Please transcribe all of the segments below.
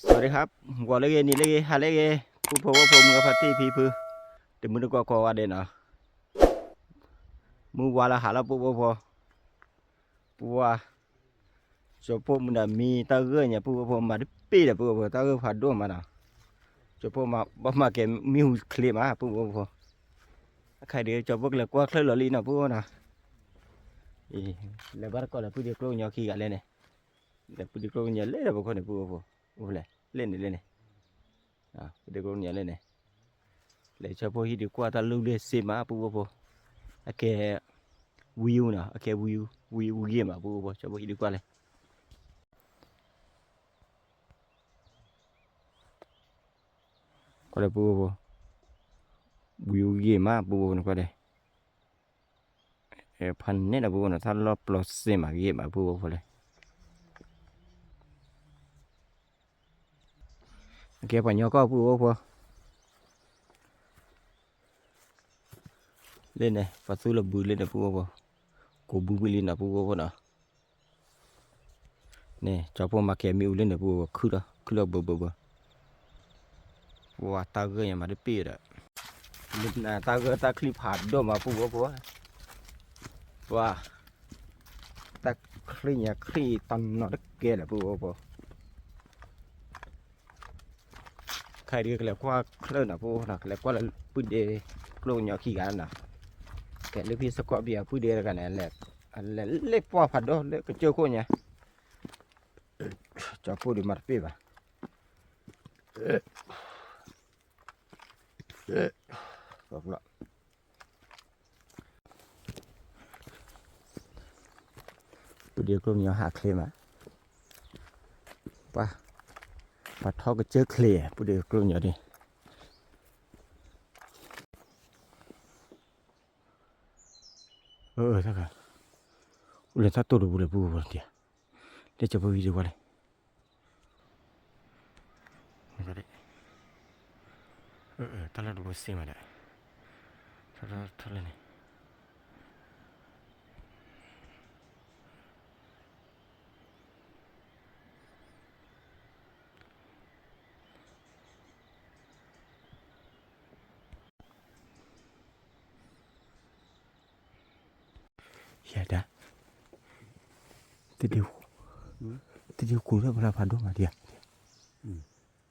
สวัสดีครับ ဂီၤလၢအဂ့ၤ နံၤလၢအဂ့ၤ ဟါလၢအဂ့ၤ ပုၢ်ဖိဝဲၢ်ဖိ မုၢ်ဂၤဖါတံၢ်ဖံဖု တမုၢ်တကိးကိးဂၤဒဲးနီၤ, မုၢ်ဝါလၢဟါလီၤ ပုၢ်ဖိဝဲၢ်ဖိ, ပှၤ ကၠီၤပိၢ်မုၢ်ဒီးမံတၢ်ဂၢၢ်ညါ ပုၢ်ဖိဝဲၢ်ဖိ မၤတပ့ၢ်ဒီး ပုၢ်ဖိဝဲၢ်ဖိ တၢ်ဂၢၢ်ဖးဒိၣ်မးနီၤ, ကၠီၤပိၢ်မၤ ဘၣ်မၤကဲၤမ့ၣ်အူချ့မး ပုၢ်ဖိဝဲၢ်ဖိ, အခါဒီး ကၠီၤပိၢ်ကလဲၤကွၢ်ချၢၣ်လီၤလံနီၤ ပုၢ်ဖိနီၤ, လဲၤဘၣ်တကိးဒီး ပုၢ်ဒ့ကျိကညီခံဂၤလဲၣ်န့ၣ်, လဲၤပုၢ်ဒ့ကျိကညီလဲၤဒီး ပခိၣ်န့ၣ် ပုၢ်ဖိဝဲၢ်ဖိ, အိၣ်ဖဲလဲၣ် လဲၣ်န့ၣ်လဲၣ်န့ၣ် ပုၢ်ဒ့ကျိကညီလဲၣ်န့ၣ်, လဲၤကၠီၤပိၢ်ဟံၣ်ဒုးကွၢ်တၢ်လူၢ်လၢစ့မး ပုၢ်ဖိဝဲၢ်ဖိ, အကဲ ဝံအူနီၤ အကဲ ဝံအူဂ့ၤမး ပုၢ်ဖိဝဲၢ်ဖိ ကၠီၤပိၢ်ဟံၣ်ဒုးကွၢ်လဲၣ် ကွၢ်ဒီး ပုၢ်ဖိဝဲၢ်ဖိ, ဝံအူဂ့ၤမး ပုၢ်ဖိဝဲၢ်ဖိန့ၣ် ကွၢ်ဒီး ဖးနဲၣ်ဒီး ပုၢ်ဖိဝဲၢ်ဖိနီၤ တၢ်လီၢ်ပျီစ့မး ဂ့ၤမး ပုၢ်ဖိဝဲၢ်ဖိလဲၣ်, အကဲပှၤညီကီၢ် ပုၢ်ဖိဝဲၢ်ဖိ, လၢန့ၣ် ပှၤသူလီၤဘုလၢန့ၣ် ပုၢ်ဖိဝဲၢ်ဖိ, ကိးဘုဘုလံနီၤ ပုၢ်ဖိဝဲၢ်ဖိနီၤ, န့ၣ် ကၠီၤပိၢ်မၤကဲၤမ့ၣ်အူလၢန့ၣ် ပုၢ်ဖိဝဲၢ်ဖိ ခုၣ်လီၤ ခုၣ်လီၤဘၢဘၢဘၢ, ပှၤတၢ်ဂၢၢ်ညါမၤတပ့ၢ်ဒီး လၢနၤတၢ်ဂၢၢ်တၢ်ချံဖးဒိၣ်မး ပုၢ်ဖိဝဲၢ်ဖိ, ပှၤ တၢ်ချံညါချံတနီၤတကဲလၢာ် ပုၢ်ဖိဝဲၢ်ဖိ, ခဲအံၤဒုးကလဲၤကွၢ်ချၢၣ်နီၤ ပုၢ်ဖိနီၤ ကလဲၤကွၢ်လၢပုၢ်ဒ့ကျိကညီခံဂၤနီၤ, ကဲလၢဖံစကီးဘံၣ်အပုၢ်ဒ့တဂၤန့ၣ် လဲၤလၢပှၢ်ဖးဒိၣ်လၢကစၢၢ်ခိၣ်ညါ, ကၠီၤပိၢ်ဒုးမၤတပ့ၢ်ဘၣ် ပုၢ်ဒ့ကျိကညီဟးချ့မး, ပှၤ ပှၤထီၣ်ကစၢၢ်ချ့ ပုၢ်ဒ့ကျိကညီဒ်, အၢ တၢ်ခါ, အိၣ်လၢတၢ်တိၢ်တပူၤလၢပုၢ်ဖိတံၢ်, လၢကၠီၤပိၢ်ဟံၣ်ဒုးကွၢ်လဲၣ် တၢ်လီၢ်တဘိစ့မးဒီး, ထီၣ်ထီၣ်ထီၣ်လၢန့ၣ်, ယၤဒၣ်, တဒု, တဒုကူလၢပလၢ်ဖးဒိၣ်မးဒံးဧ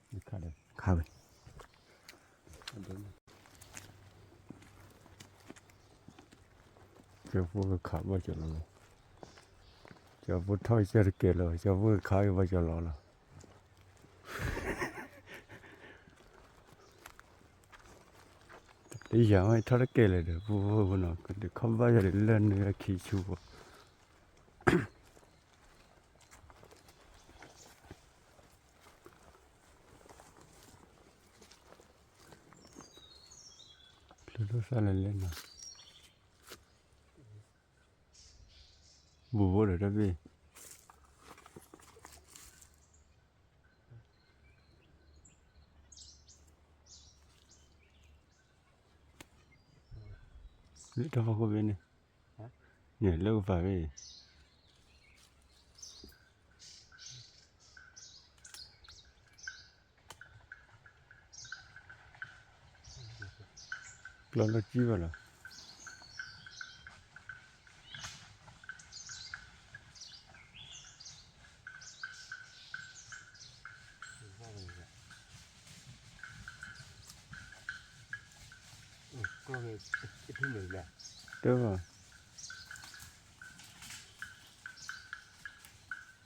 ါ, ခါဝဲ, ကၠီၤဖိကခးဘၣ်ကၠီၤလီၤလီၤ, ကၠီၤဖိထီၣ်ကစၢၢ်တကဲလီၤ ကၠီၤဖိကခးက့ၤဘၣ်ကၠီၤလီၤလီၤ တယၤမ့ၢ်ထီၣ်တကဲလၢာ်ဒီး ပူဖိနီၤ ကဒုးခီၣ်ဘၣ်ယၤဒီးလၢနုာ်အခံဆူဘၣ် ဖျိဒိၣ်သၣ်လဲၤလဲၣ်နီၤ ဘူးဘိဒီးတဘ့ၣ် လၢတၢ်ဖီခိၣ်ဘ့ၣ်န့ၣ် န့ၣ်လၢကပၤဘ့ၣ် ကျီလီၤကံဘၣ်လီၤ တၢ် ထံၣ်တၢ်မံၤမံၤနီၤ ထံၣ်တၢ်မံၤမံၤဘၣ် ကျီက့ၤထံၣ်ဒီးဝဲထံၣ်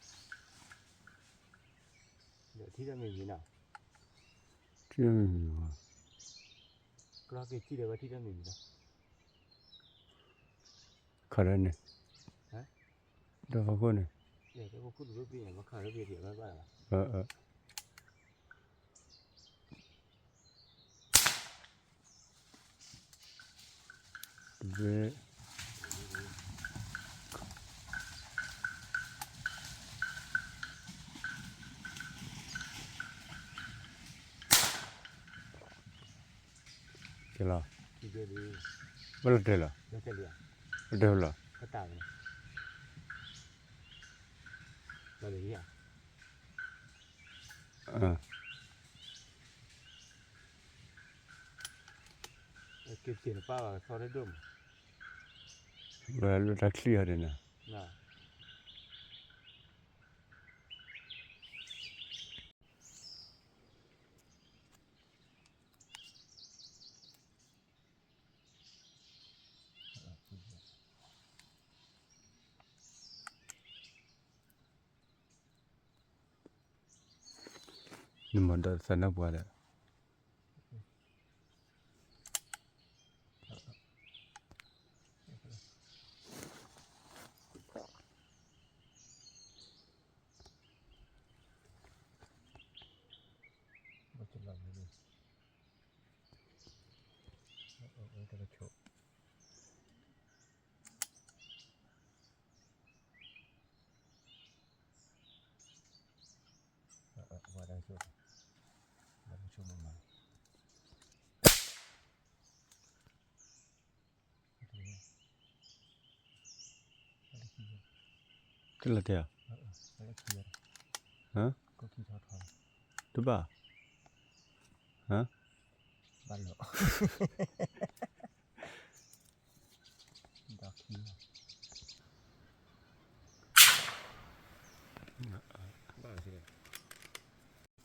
တၢ်မံၤမံၤနီၤ ခါလၢန့ၣ် ဒီးဖီခိၣ်န့ၣ် တဘ့ၣ် ကဲလီၤ ဘၣ်လီၤတဲာ်လီၤ တဲာ်လီၤ လီၤလီၤ လီၤလီၤ လီၤလီၤ လီၤလီၤ ဝဲလၢတၢ်ချံၣ်ဟီဒ်န့ၣ်, နမၤဒီးသးနၢ်ပှၤဒီး ကလၢတဲ, တဘၣ်, ဟါ, ဘၣ်လီၤ, ဒီခံလီၤ.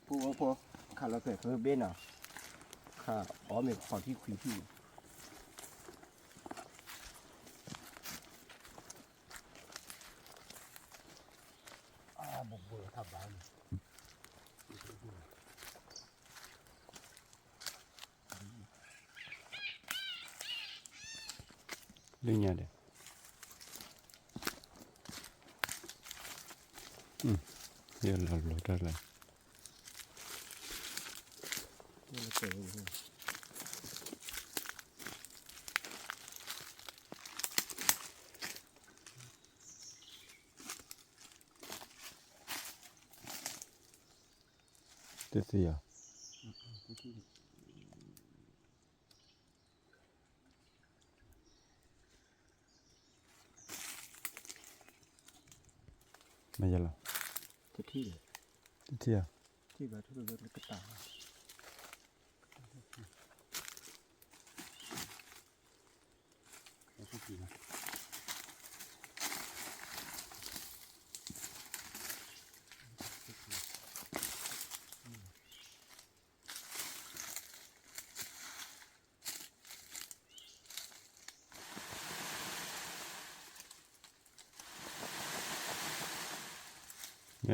ဖိဖိ, ခးလီၤဖဲးဖုဘ့ၣ်နီၤ, ခးအီၣ်မ့ၢ်ခီၣ်ထံခွံထံၣ်, အါဘိးဘိးခးဘၣ်န့ၣ် လၢညါဒီး, ယလီၤလီၤတၢ်လၢ, တသ့ဧါ. မ့ၢ်ယလီၤ, တထံၣ်ဧါ, ထံၣ်ဘၣ်ထံၣ်ဘၣ်လ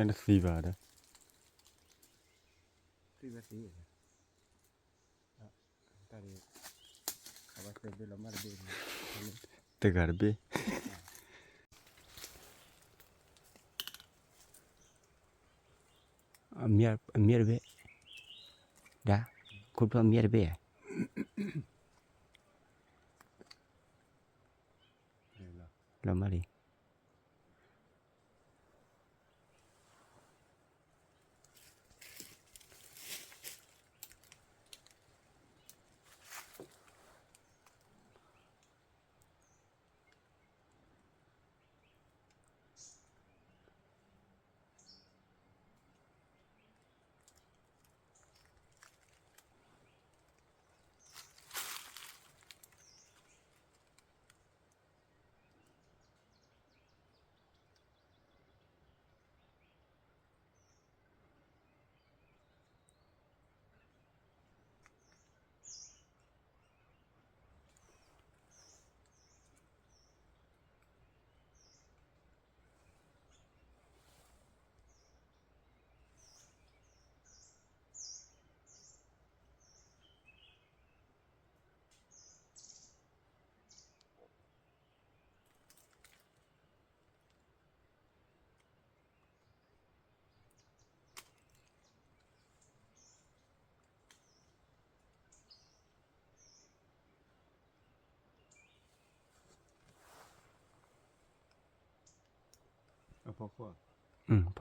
ၢကတၢၢ် ညါတသံဘၣ်ဒီး, သံဘၣ်သံ, တဂၤတဘ့ၣ်, အမ့ၢ်တဘ့ၣ်, ဒၣ်, ခိၣ်ဖျီၣ်အမ့ၢ်တဘ့ၣ်ဧါ, လီၤမးလံ.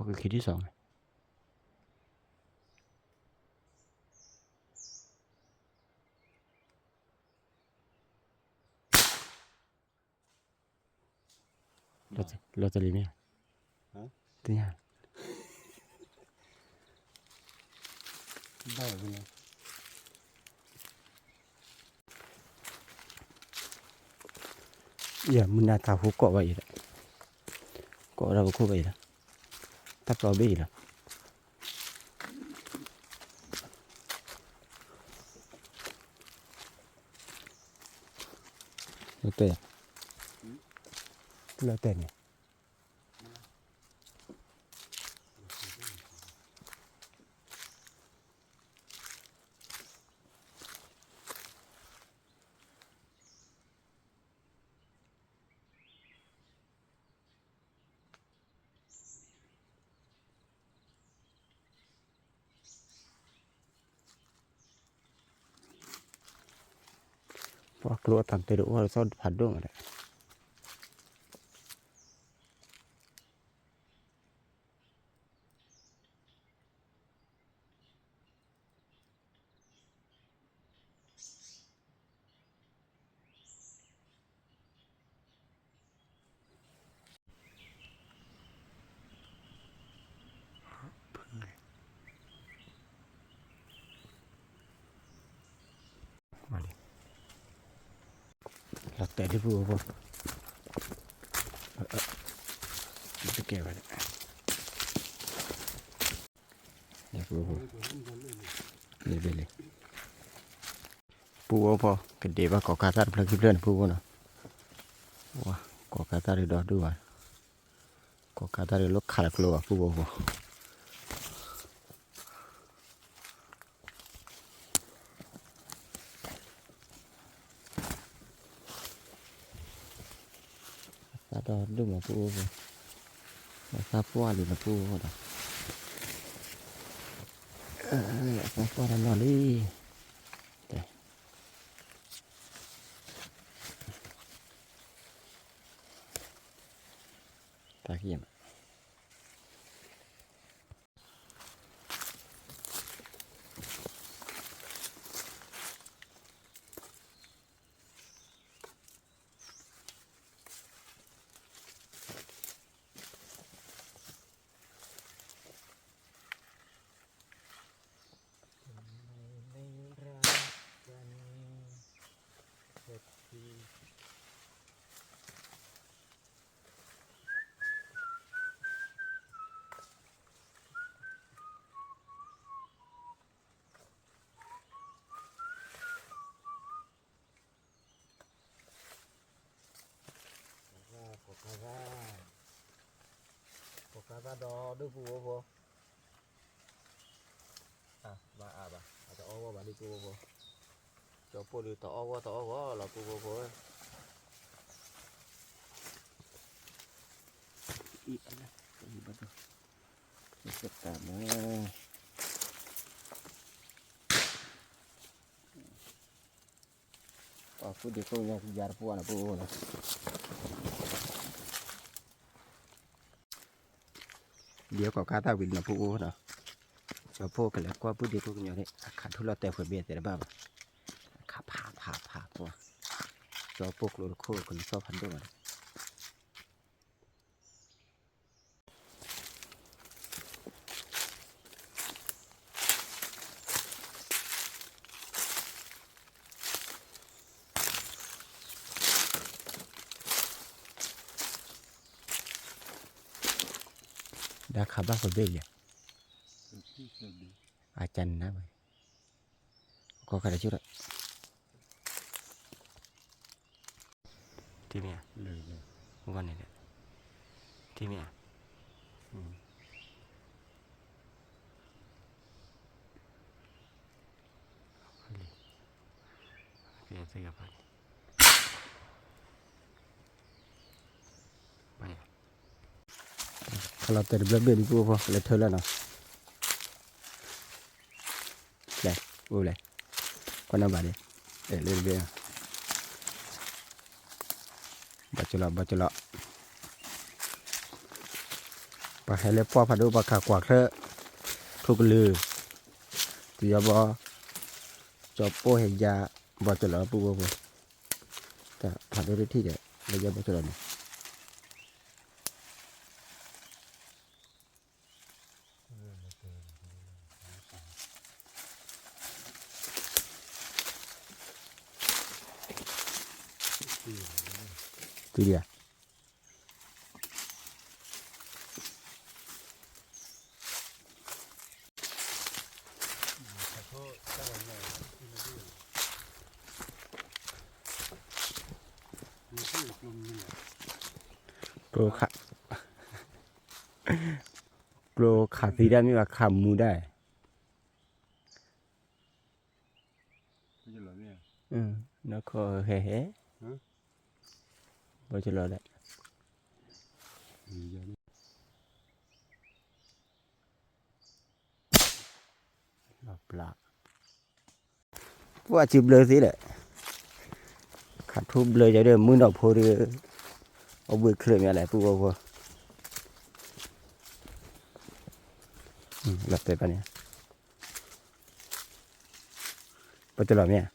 ဖီခိၣ်ခံထံၣ်စီၤန့ၣ် လီၤတလံၤမ့ၢ်ဧါ, သ့ၣ်ညါ, ယမုၢ်နၤတၢ်ဟူကိးဝဲအံၤဒီး, ကိးဝဲဒၣ်ပခိၣ်ဘၣ်အံၤဒီး, တၢ်ပျီဘ့ၣ်အံၤလီၤ. လီၤတဲာ်, လီၤတဲာ်န့ၣ် ပှၤကျိအတၢ်တဲဒိၣ်အိၣ်ဒီး သီၣ်ဖးဒိၣ်မးဒီး လီၤတဲာ်ဒ်ပူဖိ, တကဲဝဲဒၣ်, ပူဖိ, ကဒ့ဘၣ်ကိးကါသၣ်တဖျၢၣ်ခံဖျၢၣ်န့ၣ် ပူဖိနီၤ, ကိးကါသၣ်ဒုဒီဒူၣ်ဘၣ်, ကိးကါသၣ်ဒုလၢခးလၢကျိဘၣ် ပူဖိဖိ အသၣ်ဒီဒူၣ်မးပူဖိ, အသၣ်ပှၢ်လံမးပူဖိဒီး, အသၣ်ပှၢ်တနီၤလံ, တၢ်က့ၤမး ကိးကါသၣ်, ကိးကါသၣ်ဒီဒူၣ်ပူဖိဖိ, ဘၣ်အါဘၣ် အတအီၣ်ဂီၢ်ဘၣ်လံပူဖိဖိ, ကၠီပိၢ်ဒုးတအီၣ်ဂီၢ်တအီၣ်ဂီၢ်လီၤပူဖိဖိဧၢ, အံၤဘၣ်ဒီး တၢ်မ့ၢ် ပှၤပုၢ်ဒ့ခိၣ်ကညီကယါတပှၢ်နီၤ ပအိၣ်နီၤ, ဒ်ကိးကါသၣ်ဝံၤလံနီၤ ပအိၣ်နီၤ, ကၠီပိၢ်ကလဲၤကွၢ်ပုၢ်ဒ့ခိၣ်ကညီန့ၣ် အခးထူၣ်လီၤတဲာ်ဖှဲးဘ့ၣ်သဲးတဘၣ်ဘၣ်, အခးဖးဖးဖးပှၢ်, ကၠီပိၢ်ကျိတခိၣ်ကလူးသီၣ်ဖးဒိၣ်မးဒီး ဒီးခးဘၣ်ဖဲဘ့ၣ်ယၤ, အကနၣ်ဝဲ, ကီၢ်ခါတဆူၣ်ဒီး ထံမ့ၢ်ဧါ, ဝဲန့ၣ်ဒီး ထံမ့ၢ်ဧါ, လံ ကဲသ့ၣ်ကဖးန့ၣ် ခးလီၤတဲာ်တဘျီဘ့ၣ်ဒ်ပူဖိ လဲၤထၢလၢနီၤ, လဲၤ, အိၣ်လဲၤ, ကွၢ်နၢ်ဘၣ်ဒ်, လၢတဘ့ၣ်, ဘၣ်ကလီၤ ဘၣ်ကလီၤ, ပှၤဟဲလၢပှၢ်ဖးဒိၣ် ပှၤခးကွၢ်ချၢၣ်, ထိၣ်ကလုာ်, တယီဘီ, ကၠီပိၢ်ဟဲယါ, ဘၣ်ကလီၤပူဖိဖိ, တၢ်ဖးဒိၣ်တထံၣ်ဒီး လၢယဘၣ်ကလီၤန့ၣ် လၢ လၢ လၢ လၢ လၢ လၢ လၢ လၢ လၢ လၢ လၢ လၢ ဖံဒံးဧါ. ကျိခး, ကျိခးသံဒၣ်မ့ၢ်ဘၣ်ခးမူဒၣ်, နီၢ်ခီဟဲဟဲ, ဘီၣ်ကလီၤဒၣ် လီၤပျါ, ပှၤစုဘျၢသ့လဲၣ်, ခးထူဘျၢယၤဒီးမုၢ်နီၢ်ဖိဒီး, အဘှ့ၣ်ချၢၣ်မးလဲၣ် ပုၢ်ဖိဖိ, လီၤတဲာ်ပၢ်န့ၣ် ပတလီၤမ့ၢ်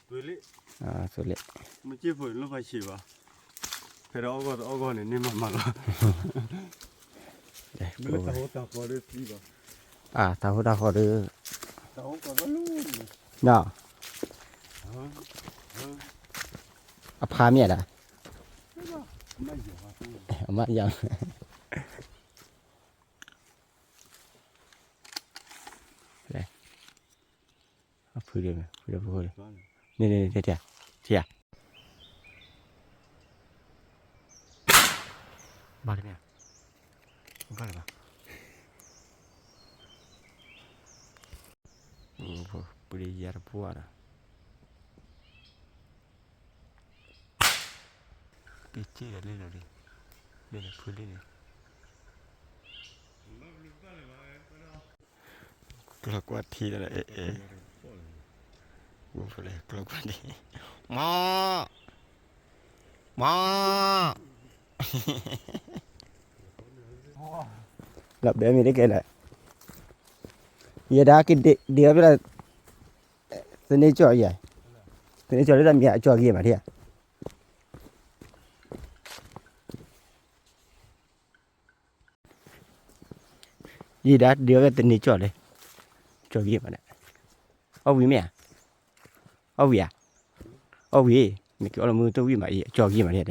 ဧါ, သိလ့ၣ်, မ့ၢ်က့ၢ်ဖိလၢပှၤဆံးဘၣ်, ဖဲဒီးအီၣ်ဂီၢ်တအီၣ်ဂီၢ်န့ၣ် န့ၢ်မးမးလီၤ, တၢ်ဟိတၢ်ဃီဒီး, အတၢ်ဟိတၢ်ဃီဒီး, အဖါမ့ၢ်ဒၣ်, အမါယၤ ဖုဒီးဖုဒီးဖိန့ၣ်, န့ၣ်န့ၣ်န့ၣ်, ထံၣ်ဧါ, ဘၣ်တမ့ၢ်ဧါ, ဘၣ်လၢၤဘၣ်, ပှၤယၤတပှၢ်ဒီး က့ၤက့ၤဒီးလ့ၣ်လီၤလံ, လ့ၣ်လီၤဖုလ့ၣ်န့ၣ်, ကျီၢ်ကွၢ်ထံဒီး အဲၣ်အဲၣ်, ကျီၢ်ကွၢ်ထံ, မီၢ်, မီၢ်, လီၤဘဲမ့ၢ်တကဲလၢာ်, ယဲဒၣ်က့ၤဒ့အီၣ်ဖဲလၢ သန့ကၠီၣ်ယဲ, သန့ကၠီၣ်လၢတၢ်မံၤအကၠီၣ်ဂ့ၤမးထံၣ်ဧါ, ယဲဒၣ်ဒ့အီၣ်ဖဲသန့ကၠီၣ်လၢ, ကၠီၣ်ဂ့ၤမးဒၣ်, အီၣ်ဝံၤမ့ၢ်ဧါ, အီၣ်ဝံၤဧါ, အီၣ်ဝံၤ, မ့ၢ်က့ၤအီၣ်လၢမုၢ်တဝံၣ်မးအံၤ အကၠီၣ်ဂ့ၤမးဒၣ်,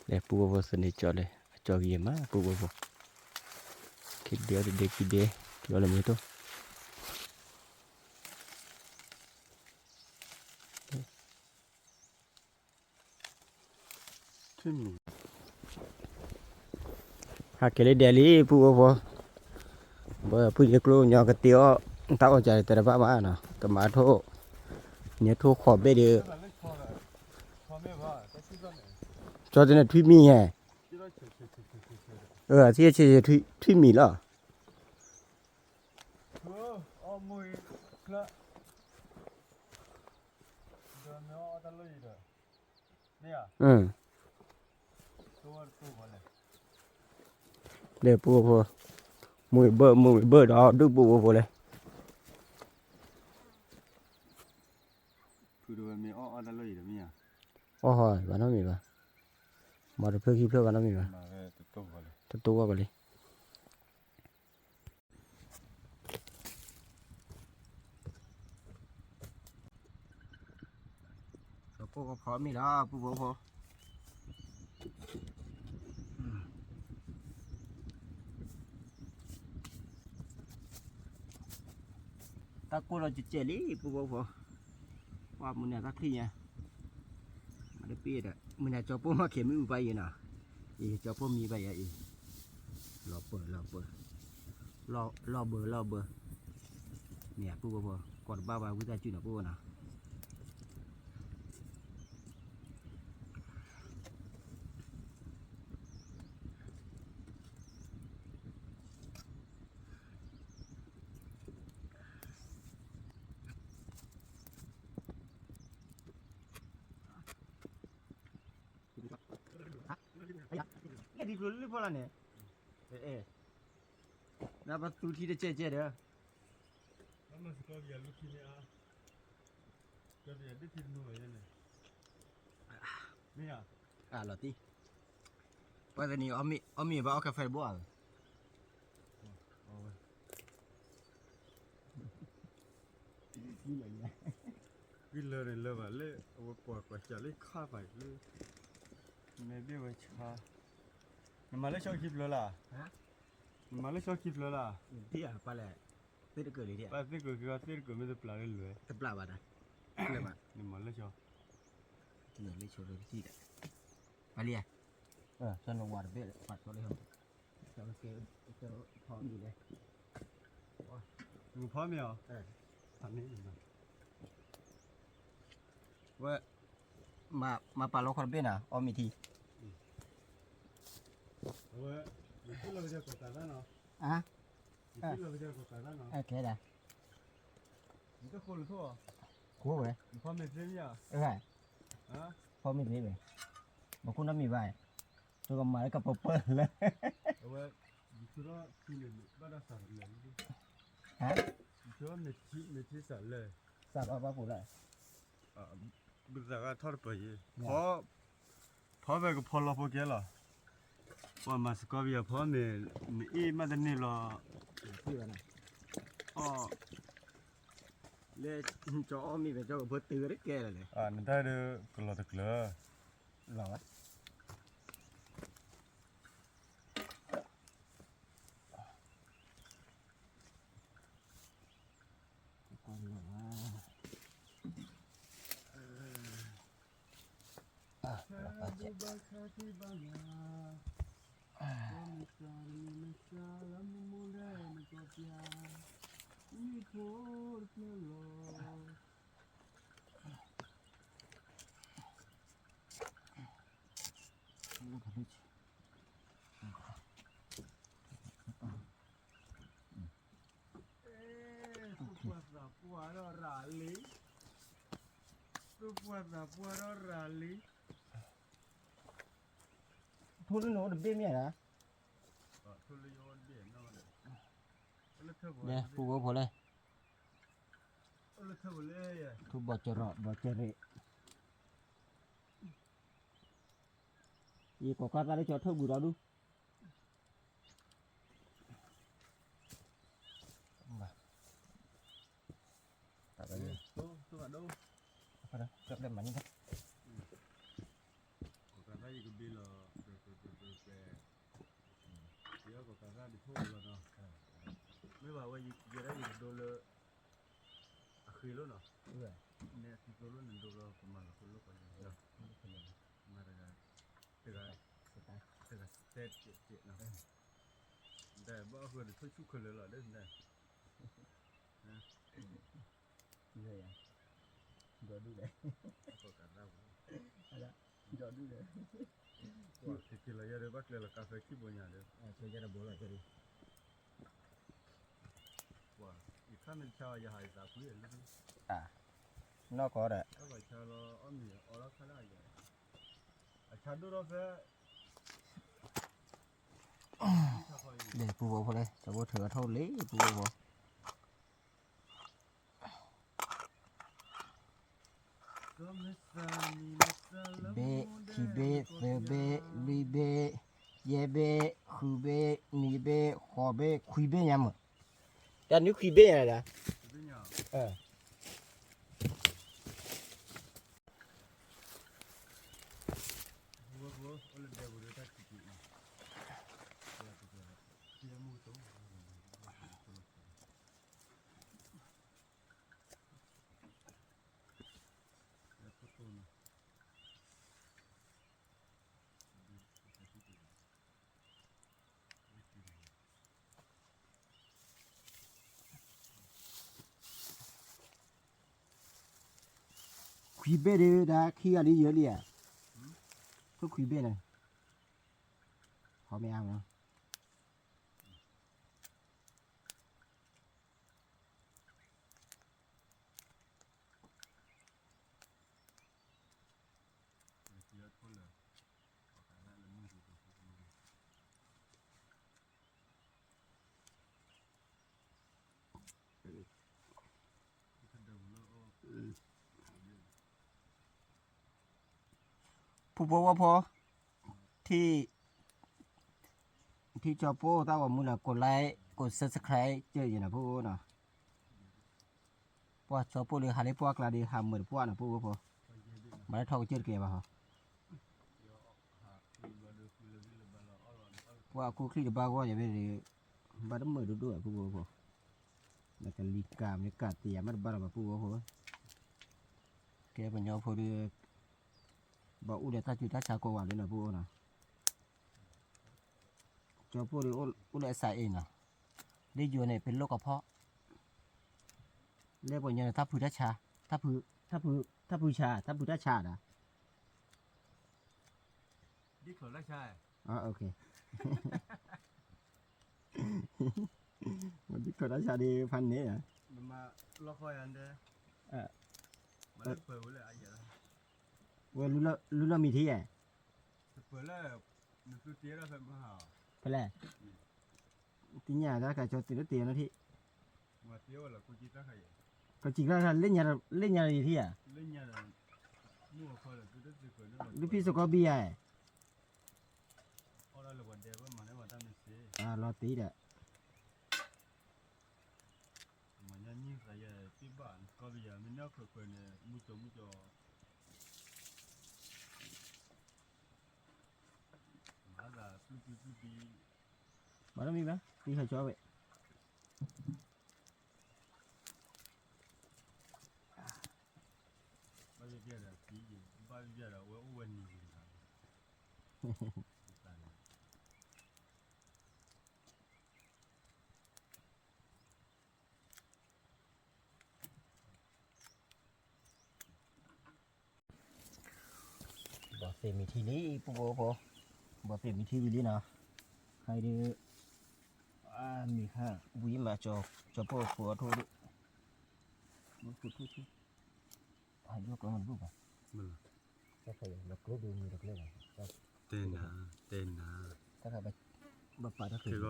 လၢပုၢ်ဖိဖိသန့ကၠီၣ်လၢ အကၠီၣ်ဂ့ၤမး ပုၢ်ဖိဖိ, ခံဒ့အီၣ်တဒ့ခံဒ့, က့ၤအီၣ်လၢမုၢ်တဝံၣ် ဟးက့ၤလၢဒဲးလံ ပုၢ်ဖိဖိ, ဘၣ်ဖုယဲကျိညီကတ့အီၣ်, တၢ်အီၣ်ကၢ်တတဘၣ်မးနီၤ ကမၤထိၣ်, န့ၣ်ထိၣ်ဃီၤဘ့ၣ်ဒီး, ကၠီၣ်တန့ၣ်ထွံၣ်မံၤဟဲ, အထံၣ်ဆဲးဆဲးထွံၣ်မံၤလီၤ. ဒီးပုၢ်ဖိ, မုၢ်ဘၢၣ်မုၢ်ဘၢၣ်ဒီးဒုၣ်ပုၢ်ဖိဖိလဲၣ်. အီၣ်ဟီ ဘၣ်နီတမံၤဘၣ်, မၤတဖျၢၣ်ခံဖျၢၣ်ဘၣ်နီတမံၤဘၣ်, တတိၢ်ဝဲကလံ. သကိးကဖီမ့ၢ်လီၤ ပုၢ်ဖိဖိ, တၢ်ကိၢ်လီၤကဲးကဲးလံ ပုၢ်ဖိဖိ, ပှၤမုၢ်နၤတၢ်ချံၣ်ညါ, မၤတပ့ၢ်ဒီး မုၢ်နၤကၠီၤပိၢ်မၤက့ၤမ့ၣ်အူပၢ်ယဲနီၤ, အံၤကၠီၤပိၢ်မံဘၣ်ယဲအံၤ, လီၤပၢၢ်လီၤပၢၢ်, လီၤဘၢလီၤဘၢ, မ့ၢ်ပုၢ်ဖိဖိ ကီၢ်တဘၣ်ဘၣ်ဝံသးစူၤနီၤ ပုၢ်ဖိနီၤ. ဒ်ကျိလၢဖီလာ်န့ၣ်, အဲ, နပသူထံတကဲးကဲးဒီး, မ့ၢ်, အလီၤတံၢ်, ပှၤတနံၤအီၣ်မ့ၤဘၣ်အီၣ်ကါဖဲတဘိဧါ, အဝဲ, တံၢ်လီၤယဲ, ဝံၤလၢန့ၣ်လၢဘၣ်လၢ အဝဲကွၢ်ကွၢ်စးလၢခါပာ်လၢ မဲာ်ဘ့ၣ်ဝဲဆါ, နမၤလၢဆီခံဖျၢၣ်လၢ်, နမၤလၢဆီခံဖျၢၣ်လၢ်, ပာ်သ့ၣ်ကၢၢ်က့ၤသ့ၣ်ကၢၢ်မ့ၢ်တပျၢ်လၢလွဲၢ်, တပျၢ်ဘၣ်တၢ်, နမၤလၢဆီ, လၢဆီလၢတံၢ်ဒီး, ပာ်လံ, ဆီနဝၤတဘ့ၣ်လၢပာ်ထီၣ်လၢ ဖီမ့ၤလဲၣ်, ဖီမ့ၤအီၤ, ဝဲ, မၤပာ်လီၤခီတဘ့ၣ်နၤ အီၣ်မ့ၤထံ, အဝဲ, ယလီၤကဒီးကီၢ်ကးသၣ်နီၤ, ယလီၤကဒီးကီၢ်ကးသၣ်နီၤ, ကဲဒၣ်, ယတဃိလၢထိၣ်, ဃိဝဲ, ဖီမ့ၤသ့မ့ၢ်, ဖီမ့ၤသ့ဝဲ, မ့ၢ်ခိၣ်နီတမံၤဘၣ်, ဆိကမၤလၢကပၢၤပၢၤလၢ အဝဲ, ယဆူထီၣ်ထံန့ၣ် ဘၣ်တၢ်စးလၢ, ယဆူထီၣ်မ့ၢ်ထံစးလၢ, စးဘၣ်ဘၣ်ပူၤလၢ, ဘုသးဂၤထီၣ်တပၢၤယဲ, ဖီ, ဖီဖဲကဖီလီၤဖိကဲလီၤ, ပှၤမၤစကီပယီၤဖီမ့ၢ်, နအ့ၣ်မးတန့ၢ်လီၤ, အီၣ်, လၢ, ကၠီအီၣ်မ့ၤဖဲကၠီကဖိတုၤဝဲတကဲလၢာ်လဲၣ်, နတၢ်ဒုးကလီၤတကျၢၤ, လီၤဘၣ် သူၣ်ပှၢ်သးပှၢ်ဒီးရၤလံ, သူၣ်ပှၢ်သးပှၢ်ဒီးရၤလံ, ထိၣ်လၢနအိၣ်တဘ့ၣ်မ့ၢ်ဧါ, ပူဖိဖိလဲၣ်, ထူဘီကရီဘီကရ့ၣ်, ယကိးခါသၣ်လၢကၠီထၢၣ်ဘုးဒီဒူၣ် ကၠီပျဲမၤန့ၢ်, ကီၢ်ကးသၣ်ယကဘ့ၣ်လီၤ, ယကီၢ်ကးသၣ်ဒ်ထိၣ်လီၤနီၤ, မ့ၢ်ဘၣ်ဝဲယဲဒၣ်ယကဒိလၢ, အဃ့လိၣ်နီၤ, နဲသုသိလၢနဒိလီၤကမၤလီၤဃိလိၣ်ကီးယၤ, မၤတဂၤ, တဂၤ, တဂၤတဲတဲတဲနီၤ, ဒ်ဘၣ်အဃိတထိၣ်ဆူၣ်ခဲလၢာ်လီၤဒ်, ဒီဒူၣ်လဲၣ်, ဒီဒူၣ်လဲၣ်, က့ၤလီၤယဲဒီးဘၣ်ကျဲလီၤကါဖဲခံဘိညါဒီး, ယခါမ့ၢ်တဆါအီၤယဟးယသးကွံ, နီၢ်ကီးဒီး, ဆါလီၤအီၣ်မ့ၤအီလီၤခါလၢအယၤ, အဆါဒိၣ်ထီၣ်ဖဲ ပူဖိဖိလဲၣ်, တဘိထုးအထီၣ်လံ ပူဖိဖိ, ဘ့ၣ်, ခံဘ့ၣ်, သၢဘ့ၣ်, လွံၢ်ဘ့ၣ်, ယဲၢ်ဘ့ၣ်, ဃုဘ့ၣ်, နွံဘ့ၣ်, ဃိးဘ့ၣ်, ခွံဘ့ၣ်ညါမး, တၢ်နွံခွံဘ့ၣ်ညါဒၣ်, ခွံဘ့ၣ်ဒီး တၢ်ခံဂၤလံယဲလံဧါ, ထိၣ်ခွံဘ့ၣ်န့ၣ်, ဟီမ့ၢ်အါမး ဖုဖိဝီဖိ, ထံၣ်, ထံၣ်ကၠီပိၢ်သးဝီမုၢ်လၢ် ကိးlike ကိးsubscribe ကၢယဲနီၤဖိနီၤ. ပှၤကၠီပိၢ်ဒီးဟးလၢပှၢ်ကျါဒီး ဟးမုာ်တပှၢ်နီၤ ပုၢ်ဖိ, မၤလၢထီၣ်ကစၢၢ်တကဲဘၣ်ဟီ, ပှၢ်ကူချံၣ်တဘၣ်ဂီၢ်ယၤဖဲဒီး ဘၣ်တမုာ်ဒိၣ်ဒိၣ် ပုၢ်ဖိ, နကလံၤကၤမ့ၢ်ကၤတ့ၢ်ယၤမ့ၢ်တဘၣ်လီၤဘၣ် ပုၢ်ဖိ, ကဲပှၤကညီဖိဒီး ဘၣ်အိၣ်ဒီးတၢ်ကူတၢ်ဆါကိးဂၤလၢနီၤ ပုၢ်ဖိနီၤ, ကၠီပိၢ်ဒီးအိၣ်လၢအစးအ့ၣ်နီၤ, လၢယိၤန့ၣ် ပလိၣ်ကဖီၣ်, လၢပှၤကညီန့ၣ် တၢ်ဖုတၢ်ဆါ, တၢ်ဖုဆါ, တၢ်ဖုတၢ်ဆါဒီး ဒ်ခီၣ်တၢ်ဆါ, ဒ်ခီၣ်တၢ်ဆါဒီးဖးန့ၣ်, ဝဲလူလီၤမံၤထံဧါ, ဖဲလဲၣ်, သ့ၣ်ညါတၢ်ကးကၠီတ့ၢ်လၢတ့ၢ်နီၤထံၣ်, ကီၢ်စံၣ်ကျါ လၢညါလီၤယထံၣ်ဧါ, ဒုးဖံးစ့ၢ်ကီးဘံယၤ, လီၤတ့ၢ်ဒီး မၤတမံၤဘၣ် သံဟးကၠီဝဲ, ဘၣ်ယဲဒီး ဘၣ်ယဲဒီး ဝဲအိၣ်ဝဲနံၤတဂၤ ဘီၣ်သ့ၣ်မံၤထံလံ ပုၢ်ဖိဖိ, ဘီၣ်သ့ၣ်မံၤထံဝံၤလံနီၤ, ခါအံၤဒုး မံၤခါဝံၤမး ကၠီပိၢ်ဖိအထိၣ်ဒုး, မ့ၢ်ဖိထိၣ်ထံ ဟးယီၣ်ကျီမ့ၢ်တဘူၣ်ဘၣ်, တၢ်ခါယီၤ လီၤကျိဒုးမ့ၢ်တကျဲဘၣ်, တဲနၤ, တဲနၤ, တၢ်ခါ ဘၣ်ပာ်တၢ်ခဲဂီၤ,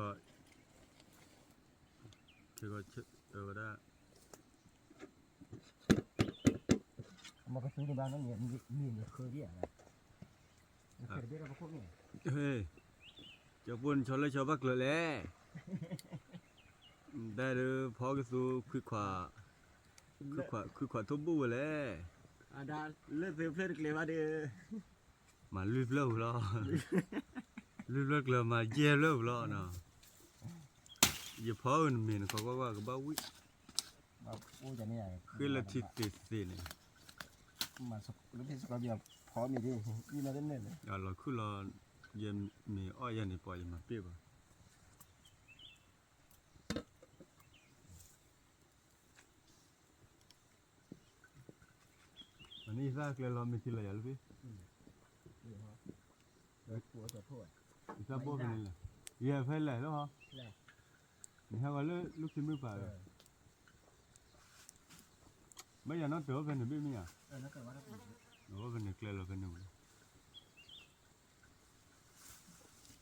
ခဲဂီၤဝဲဒၣ် မ့ၢ်ကသူန့ၣ်ဘၣ်နီၤ မ့ၢ်န့ၣ်ဃၢဒံးဧါ, နဃၢတဘ့ၣ်ဒီးပခိၣ်န့ၣ်, ကၠီပိၢ်နဆီလၢဆီဘၣ်ကျၢၤလဲၣ်, ဒၣ်ဒီးဖီကသူ ခွံခွါ, ခွံခွါထိၣ်ဘူၣ်ဝဲလဲၣ်, လၢသုဖျၢၣ်တကျဲဘၣ်ဒီး မၤလွံၢ်ဖျၢၣ်ဝံၤလီၤ, လွံၢ်ဖျၢၣ်ကျၢၤမၤယဲၢ်ဖျၢၣ်ဝံၤလီၤနီၤ, ယဖီအၢနမ့ၢ်နကီၢ်ကွၢ်ကွၢ်ကဘၣ်ဝံၣ်, ဃ့လၢထံသ့သ့န့ၣ်, လီၤခုၣ်လီၤ, ယမ့ၢ်အီၣ်ယၤန့ၣ် ပှၤယမၤပ့ၢ်ဘၣ် အန့ၣ်ယသၣ်ကျဲလီၤမ့ၢ်ထံလီၤယၤလၢဖဲ, ယသၣ်ဘိဖဲန့ၣ်လဲၣ်, ယဲဖဲလဲၣ်လီၤ, နဟဲဝဲလၢလူၢ်ခံမုၢ်ပာ်ဝဲ, မ့ၢ်ယၤနီၢ်တၢၤအိၣ်ဖဲန့ၣ်ဘ့ၣ်မ့ၢ်ယၤ, အိၣ်ဖဲန့ၣ်ကျဲလီၤဖဲန့ၣ်ဝဲ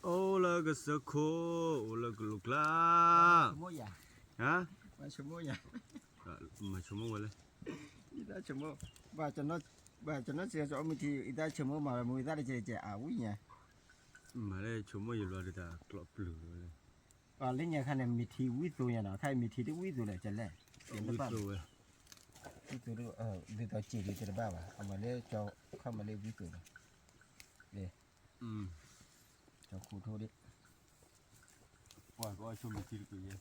အိၣ်လၢကစၢၢ်ခိၣ်, အိၣ်လၢကလူးကျါ, မၤဆိကမိၣ်ဝဲလဲၣ်, ဘၣ်ကနီၢ်စံးကီးအီၣ်မ့ၢ်ထံ အံသၣ်ဆိကမိၣ်မၤဝဲမူအံသၣ်တကဲးကဲးအဝံၣ်ညါ, မၤလၢဆိကမိၣ်ယလွၤဒ်တၢ်ကျိးပျုၤဝဲလဲၣ်, လၢညါခါန့ၣ် မ့ၢ်ထံဝံၣ်သိညါနီၤ, ခါအံၤမ့ၢ်ထံဒ်ဝံၣ်သိလဲၣ် ကလဲၣ်, ဝံၣ်သိဝဲ, ဝံၣ်သိဒ်, ဒ်သိးစံးဒ်တဘၣ်ဘၣ်, အမၤလၢကီၢ်ခီၣ်မၤလၢဝံၣ်သိလီၤ, ကီၢ်ခိၣ်ထိၣ်ဒ်, ပှၤကီၢ်ဆိကမိၣ်ထံတကယဲၢ်,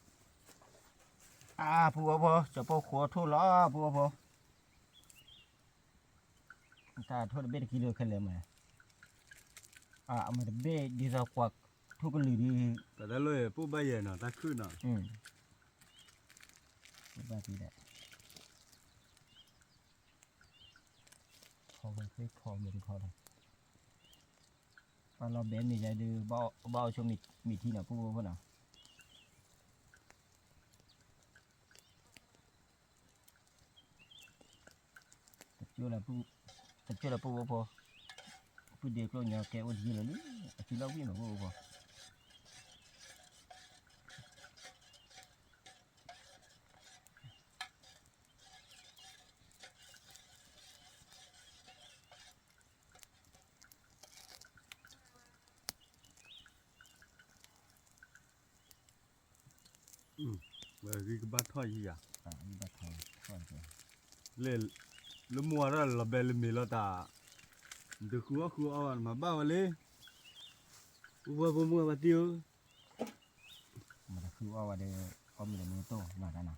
အါ ပုၢ်ဝဲၢ်ဖိ ကၠီပိၢ်ခိၣ်ထိၣ်လီၤ ပုၢ်ဝဲၢ်ဖိ တၢ်ထိၣ်တဘ့ၣ်တကံလိာ်ခဲလၢာ်မး, အမ့ၢ်တဘ့ၣ်ဒ်သိးကွၢ်ထိၣ်ကလုာ်ဒ်, တၢ်တၢ်လိၣ်ပိၢ်ဘၣ်ယဲၢ်နီၤ တၢ်ခုၣ်နီၤ, ဘၣ်သံဒီး, ခီဝဲသ့ၣ်ခီမ့ၢ်တခီလီၤ, ပှၤလီၤဘဲမ့ၢ်ယၤဒုး ဘၣ်အီၣ်ဆိမ့ၢ်ထံနီၤ ပုၢ်ဝဲၢ်ဖိနီၤ. တကၠိလၢပုၢ်ဝဲၢ်ဖိ, ပုၢ်ဒ့ကျိၣ်ညီကဲအိၣ်တယံာ်လီၤလံ, အစုလီၤဝံၣ်မးပုၢ်ဝဲၢ်ဖိ. ဝဲဂံၢ်ကဘၣ်ထီၣ်ယံၤယၤ, ဂံၢ်ဘၣ်ထီၣ်ထီၣ်ကဲ လၢ လၢမုၢ်ဝါထီၣ်လီၤဘဲလၢမ့ၤလီၤတၢ်, နတဃုအီၣ်ဃုအီဘၣ် နမၤဘၣ်ဝဲလံ, အိၣ်ဝဲဖိမုၣ်ဝဲပှၤတံၢ်ဧၢ, မတဃုအီၣ်ဝဲဒီး အီၣ်မ့ၤဒီးမ့ၢ်တိၢ်မၤတၢ်နီ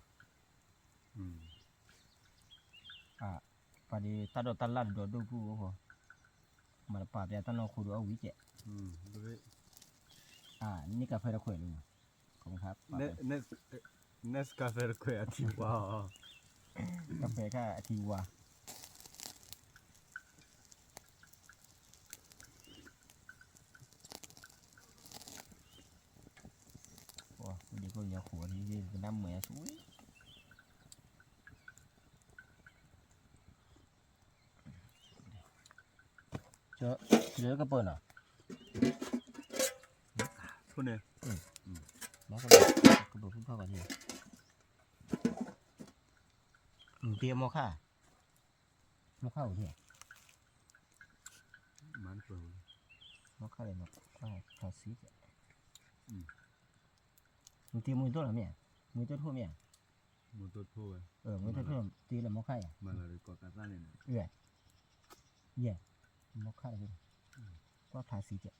ၤ, ပှၤဒီးတၢ်ဒိးတၢ်လၢ်တဒီဒိၣ်ပူၤအိၣ်ဃီ, မတပာ်ပျဲတၢ်နီၢ်ခိဒီးအီၣ်ဝံၤကဲး, န့ၣ်ကါဖဲတခွဲးလံနီၤ, ခါ Nescafe တခွဲးအထံဝါအီၤ, ကါဖဲခါအထံဝါ, ဒ်ကိးညါဃိးနံၣ် ကနၣ်မုာ်အဆူၣ်ဝံၤ ကပၢၢ်နီၤ, ဖိန့ၣ်, ကပၢၢ်ဖုဖၣ်ဘၣ်န့ၣ်, မ့ၢ်တ့မီၢ်ခါ, မီၢ်ခါအိၣ်န့ၣ်, မီၢ်ခါလဲၣ်နီၤ, ခါဆံးကဲး, မ့ၢ်တ့မူၤတိၢ်လီၤမ့ၢ်ဧါ, မူၤတိၢ်ထိၣ်မ့ၢ်ဧါ, မူၤတိၢ်ထိၣ်ဝဲ, မူၤတိၢ်ထိၣ်တ့လၢမီၢ်ခါဧါ, ယဲၢ်, မီၢ်ခါတ့, ကွၢ်ဖျါဆံးကဲး,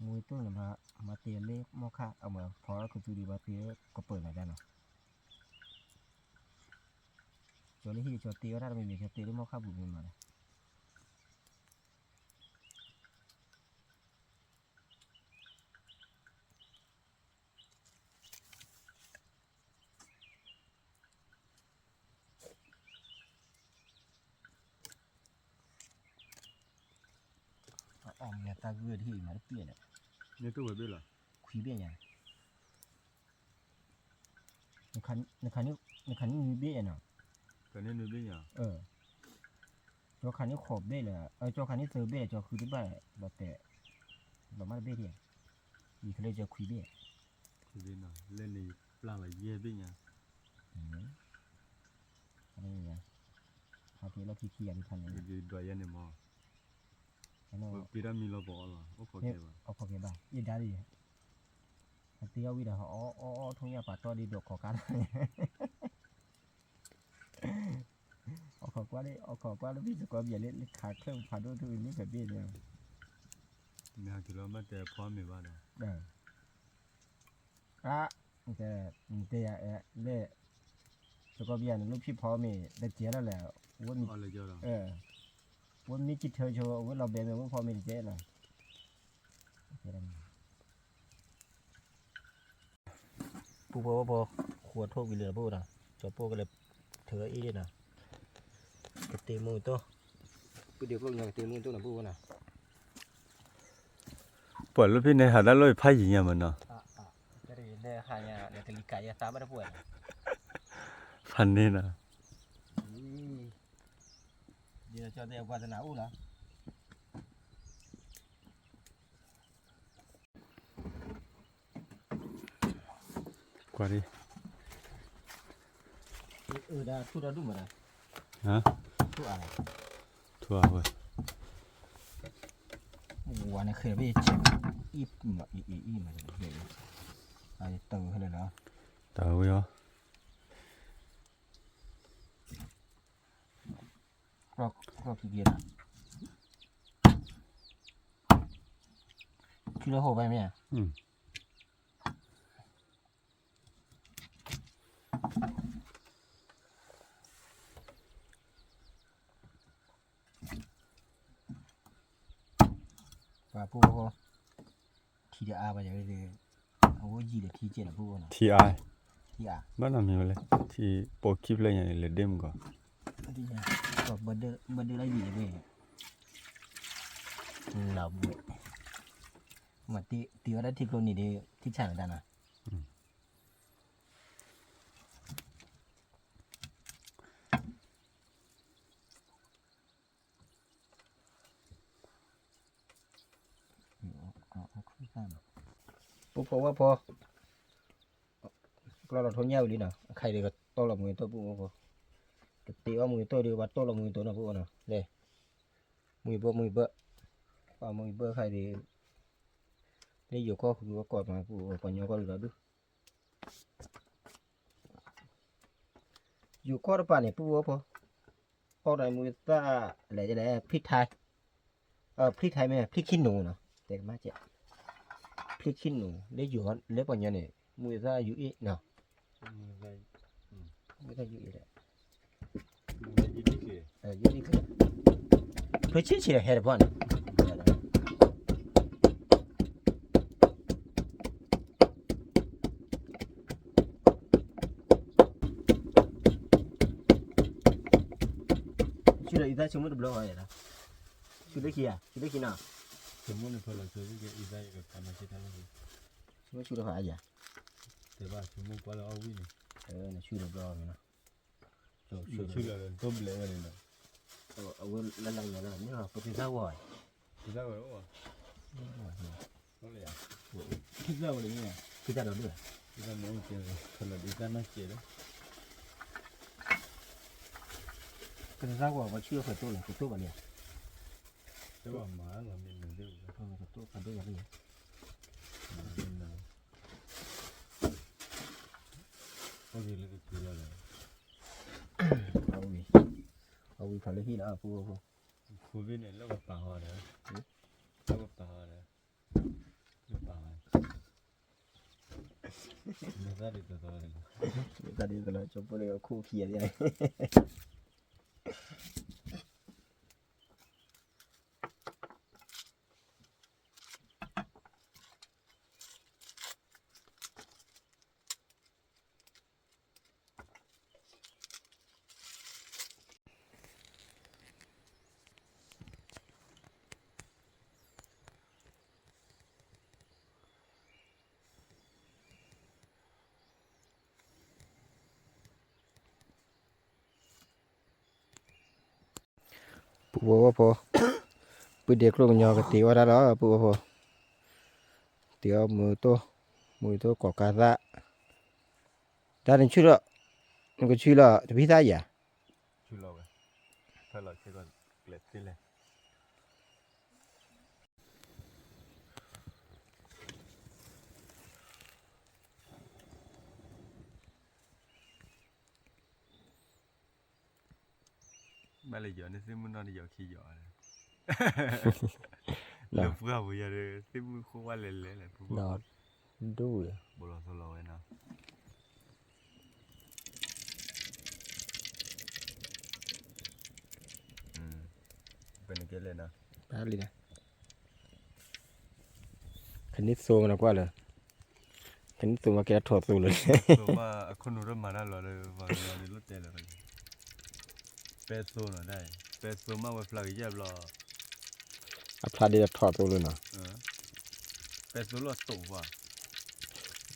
မူၤတိၢ်န့ၣ် မၤတ့လၢမီၢ်ခါ အမၤဖီလၢခူသူၣ်ဒံး ဘၣ်တ့လၢကပၢၢ်နၤဒၣ်နီၤ, ကၠီလၢဟံၣ်ကၠီတ့ဝဲဒၣ်တမံၤမံၤ ကၠီတ့လၢမီၢ်ခါပူၤမ့ၢ်မၤလဲၣ် အီၣ်မ့ၢ်တၢ်ဂုၢ်တဟ့ၣ်မၤတပျဲၢ်လဲၣ်, န့ၣ်တဝဲဘ့ၣ်လီၤ, ခွံဘ့ၣ်ညါ, နခးန့ၢ်နွံဘ့ၣ်နီၤ, ခးန့ၢ်နွံဘ့ၣ်ညါ, ကၠီခးန့ၢ်ဃိးဘ့ၣ်လၢ ကၠီခးန့ၢ်သၢဘ့ၣ်လၢ ကၠီဃုတဘၣ်လီၤတဲာ်, လီၤမၢ်တဘ့ၣ်ဒံး, ယံၤခဲလၢာ်ကၠီခွံဘ့ၣ်, ခွံဘ့ၣ်နီၤ, လၢန့ၣ်ပျၢ်လီၤယဲၢ်ဘ့ၣ်ညါ, ဟးက့ၤလီၢ်ခံခံဂၤတခါန့ၣ်, ဒွးယဲၢ်န့ၣ်မး, ပ့ၤတၢ်မံလီၤပအီၣ်လီၤ, အိၣ်ခိးကဲဘၣ်, အိၣ်ခိးကဲဘၣ်, ယဒါလံ, အတ့အီၣ်ဝံၤဒီး အီၣ်အီၣ်အီၣ်ထိၣ်ညၣ်ပာ်တီၢ်ဒ်ဒိးခိးကါလီၤ, အိၣ်ခိးကွၢ်လၢ အိၣ်ခိးကွၢ်လၢဘံၣ်စကီးဘံၣ်လၢ ခးချၢၣ်ဖးဒိၣ်ထူၣ်လံဖဲဘ့ၣ်န့ၣ်, မ့ၢ်ဟးက့ၤလီၤမ့ၢ်တဲဖီမ့ၤဘၣ်ဒီး, အါ, တဲယၤလၢ စကီးဘံၣ်န့ၣ် လၢဖံဖီမ့ၤ တကဲလီၤလဲၣ်, ဝဲမ့ၢ်ကထၢဆိ အဝဲလီၤဘဲမ့ၢ်ဝဲဖီမ့ၤတကဲလီၤ ပူဖိဝဲဖိ ဃိးထိၣ်ဝံၤလံဒီး ပူဖိနီၤ, ကၠီပိၢ်ကလဲၤထၢအ့ၣ်နီၤ, ကတ့မူၤတိၢ်, ပူဒံးကျိၣ်ညီကတ့မူၤတိၢ်နီၤ ပူဖိနီၤ, ပှၤလၢဖံန့ၣ် ဟးတၢ်လီၢ်ဖးယံၤညါမးနီၤ, ဖးန့ၣ်နီၤ, ဒ်သိးကၠီတဲပှၤတနၤအိၣ်လီၤ ကွၢ်ဒ်, အၢ ဒၣ်ထူၣ်တၢ်ဒူၣ်မးဒၣ်, ထူၣ်အါလီၤ, ထူၣ်အါဝဲ, ဝါန့ၣ်ဃဲၤဘ့ၣ်ဆဲး, အံၣ်မး အံၣ် အံၣ် အံၣ်မး, အတၢ်ဝဲဟဲလၢလီၤ, တၢ်ဝဲအီၤ, ကျီၢ်ခံက့ၤလီၤ, ထံလၢဟိၣ်ဘၣ်မ့ၢ်ဧါ ပှၤပူဖိ, ထံတအါဘၣ်ယၤ, အဝဲယံာ်ဒီးထံကဲလီၤပူဖိနီၤ, ထံအါ, ထံအါ, ဘၣ်နီၢ်မံၤဝဲလဲၣ်, ထံပိာ်ခံဖျၢၣ်ညါန့ၣ် လဲၤဒ့မုၢ်ကီး, ဘၣ်ဒၢလၢယံာ်န့ၣ်, လီၤဘှဲး, မ့ၢ်တ့ဝဲဒၣ်ထံကျိနံၤဒီး ထံဆၣ်န့ၣ်တၢ်နီၤ ပူဖိဝဲဖိ, ကျီလီၤထိၣ်ညၣ်ဝံၤလံနီၤ, အခါအံၤဒီးကတီၢ်လီၤမုၢ်တိၢ်ပူဖိ, ကတ့အီၣ်မုၢ်တိၢ်ဒီး ပှၤတီၢ်လီၤမုၢ်တိၢ်နီၤပူဖိနီၤ, လဲၤ, မုၢ်ဘၢ မုၢ်ဘၢ, ပှၤမုၢ်ဘၢခါအံၤဒီး, လၢယိၤကီၢ်ဃုအကီၢ်မးပူဖိ ပှၤညီကီၢ်ဒုးဒီးဒုး ပ ယူၤခီၣ်တပၤန့ၣ် ပုၢ်ဝဲၢ်ဖိ, ခီၣ်တပၤမူသၣ်လဲၣ်လဲၣ် ဖျံၣ်ထါ, ဖျံၣ်ထါမ့ၢ် ဖျံၣ်ခံနူၤနီၤ တဲကမၣ်ကဲ, ဖျံၣ်ခံနူၤ လၢယူၤလၢပှၤညီန့ၣ် မူသၣ်ယူၤအ့ၣ်နီၤ, မူသၣ်ယူၤအ့ၣ်ဒီး ဖျံၣ်ဆံးဆံးဒီးဟဲတပှၢ်န့ၣ် ဆူဒီးအံသၣ်ဆိကမိၣ်တဘျီဃီန့ၣ်လီၤ, ဆူလၢခံဧါ ဆူလၢခံနီၤ, ဆိကမိၣ်န့ၣ်ဖဲလီၤဆိကမိၣ်ကဲအံသၣ်ယကပာ်မၤဆ့တၢ်လၢခံ, ဆိကမိၣ်ဆူတခါအယၤ, တဲဘၣ်ဆိကမိၣ်ကွၢ်လၢအီၣ်ဝံၣ်န့ၣ်, နဆူတဘျီမ့ၢ်နီၤ, ဆူလီၤလၢတိၢ်ဘျဲးဝဲန့ၣ်နီၤ, အဝဲလၢလၢယၤလၢ မ့ၢ်ပသံသၣ်ဝဲ, သံသၣ်ဝဲအိၣ်, သံသၣ်ဝဲန့ၣ်, သံသၣ်ဒီးဒၣ်, သံသၣ်မ့ၢ်အိၣ်ကဲ, ဖဲလီၤဒ်သၣ်နီၢ်ကဲးဒီး ကသံသၣ်ဝဲ ပှၤဆူၣ်အီၤဖဲတိၢ်လဲၣ် ကတိၢ်ဘၣ်လံဧါ, တဘၣ်မၤလီၤမ့ၢ်နုၤသ့ၣ်, ကတိၢ်ဖးဒိၣ်ယၤလံဧါ, အိၣ်လၢကကုၤလီၤလၢ, အဝံၤဖးလၢဟံၣ်လီၤ အပူၤဖိ, ခိၣ်ဘ့ၣ်န့ၣ် လၢပပာ်ဟီဒီး, လၢပပာ်ဟီဒီး, လၢပာ်ဟီ, လၢတၢ်ဒ်သိးသိး, လၢတၢ်ဒ်သိးလီၤ ကၠိဖိန့ၣ်အခိၣ်ခံဂၤ ပုၢ်ဖိဝဲၢ်ဖိ, ပုၢ်ဒ့ကျိၣ်ကညီကတ့အီၣ်တၢ်လီၤ ပုၢ်ဝဲၢ်ဖိ, တ့အီၣ်မုၢ်တိၢ်, မုၢ်တိၢ်ကိးကါသၣ်, တၢ်နဆူၣ်လီၤ, နကဆူၣ်လီၤ တဖံသၣ်ယၤ, ဆူၣ်လီၤဝဲ, ဖဲလီၤဆ့ကီးကျဲးသ့လဲၣ် ဘၣ်လဲၤယီၤန့ၣ် သ့ၣ်မုၣ်နီၢ်တယီၤခံယီၤ, လၢပှၢ်ပူၤယၤဒီး သ့ၣ်မုၣ်ဃိဝဲလဲၤလဲၤလဲၤပူၤပူၤ, ဒိၣ်, ဘိလီၤသိလီၤဝဲနီၤ, ပနကဲလဲၣ်နီၤ, ဘၣ်လံ, ခနံၣ်သိမနကွၢ်လၢ ခနံၣ်သိမးကဲထီၣ်သိလၢ, သိမးအခိၣ်နူာ်ရၢမၤတၢ်လီၤလၢ ပှၤကညီန့ၣ်လိၣ်တဲလၢၤ, ပဲသိနီၤဒၣ်, ပဲသိမးဝဲဖျါကယဲၢ်ဘျီ, အဖျါဒ်ထီၣ်သိလၢနီၤ, ပဲသိလီၤတိာ်ပှၤ,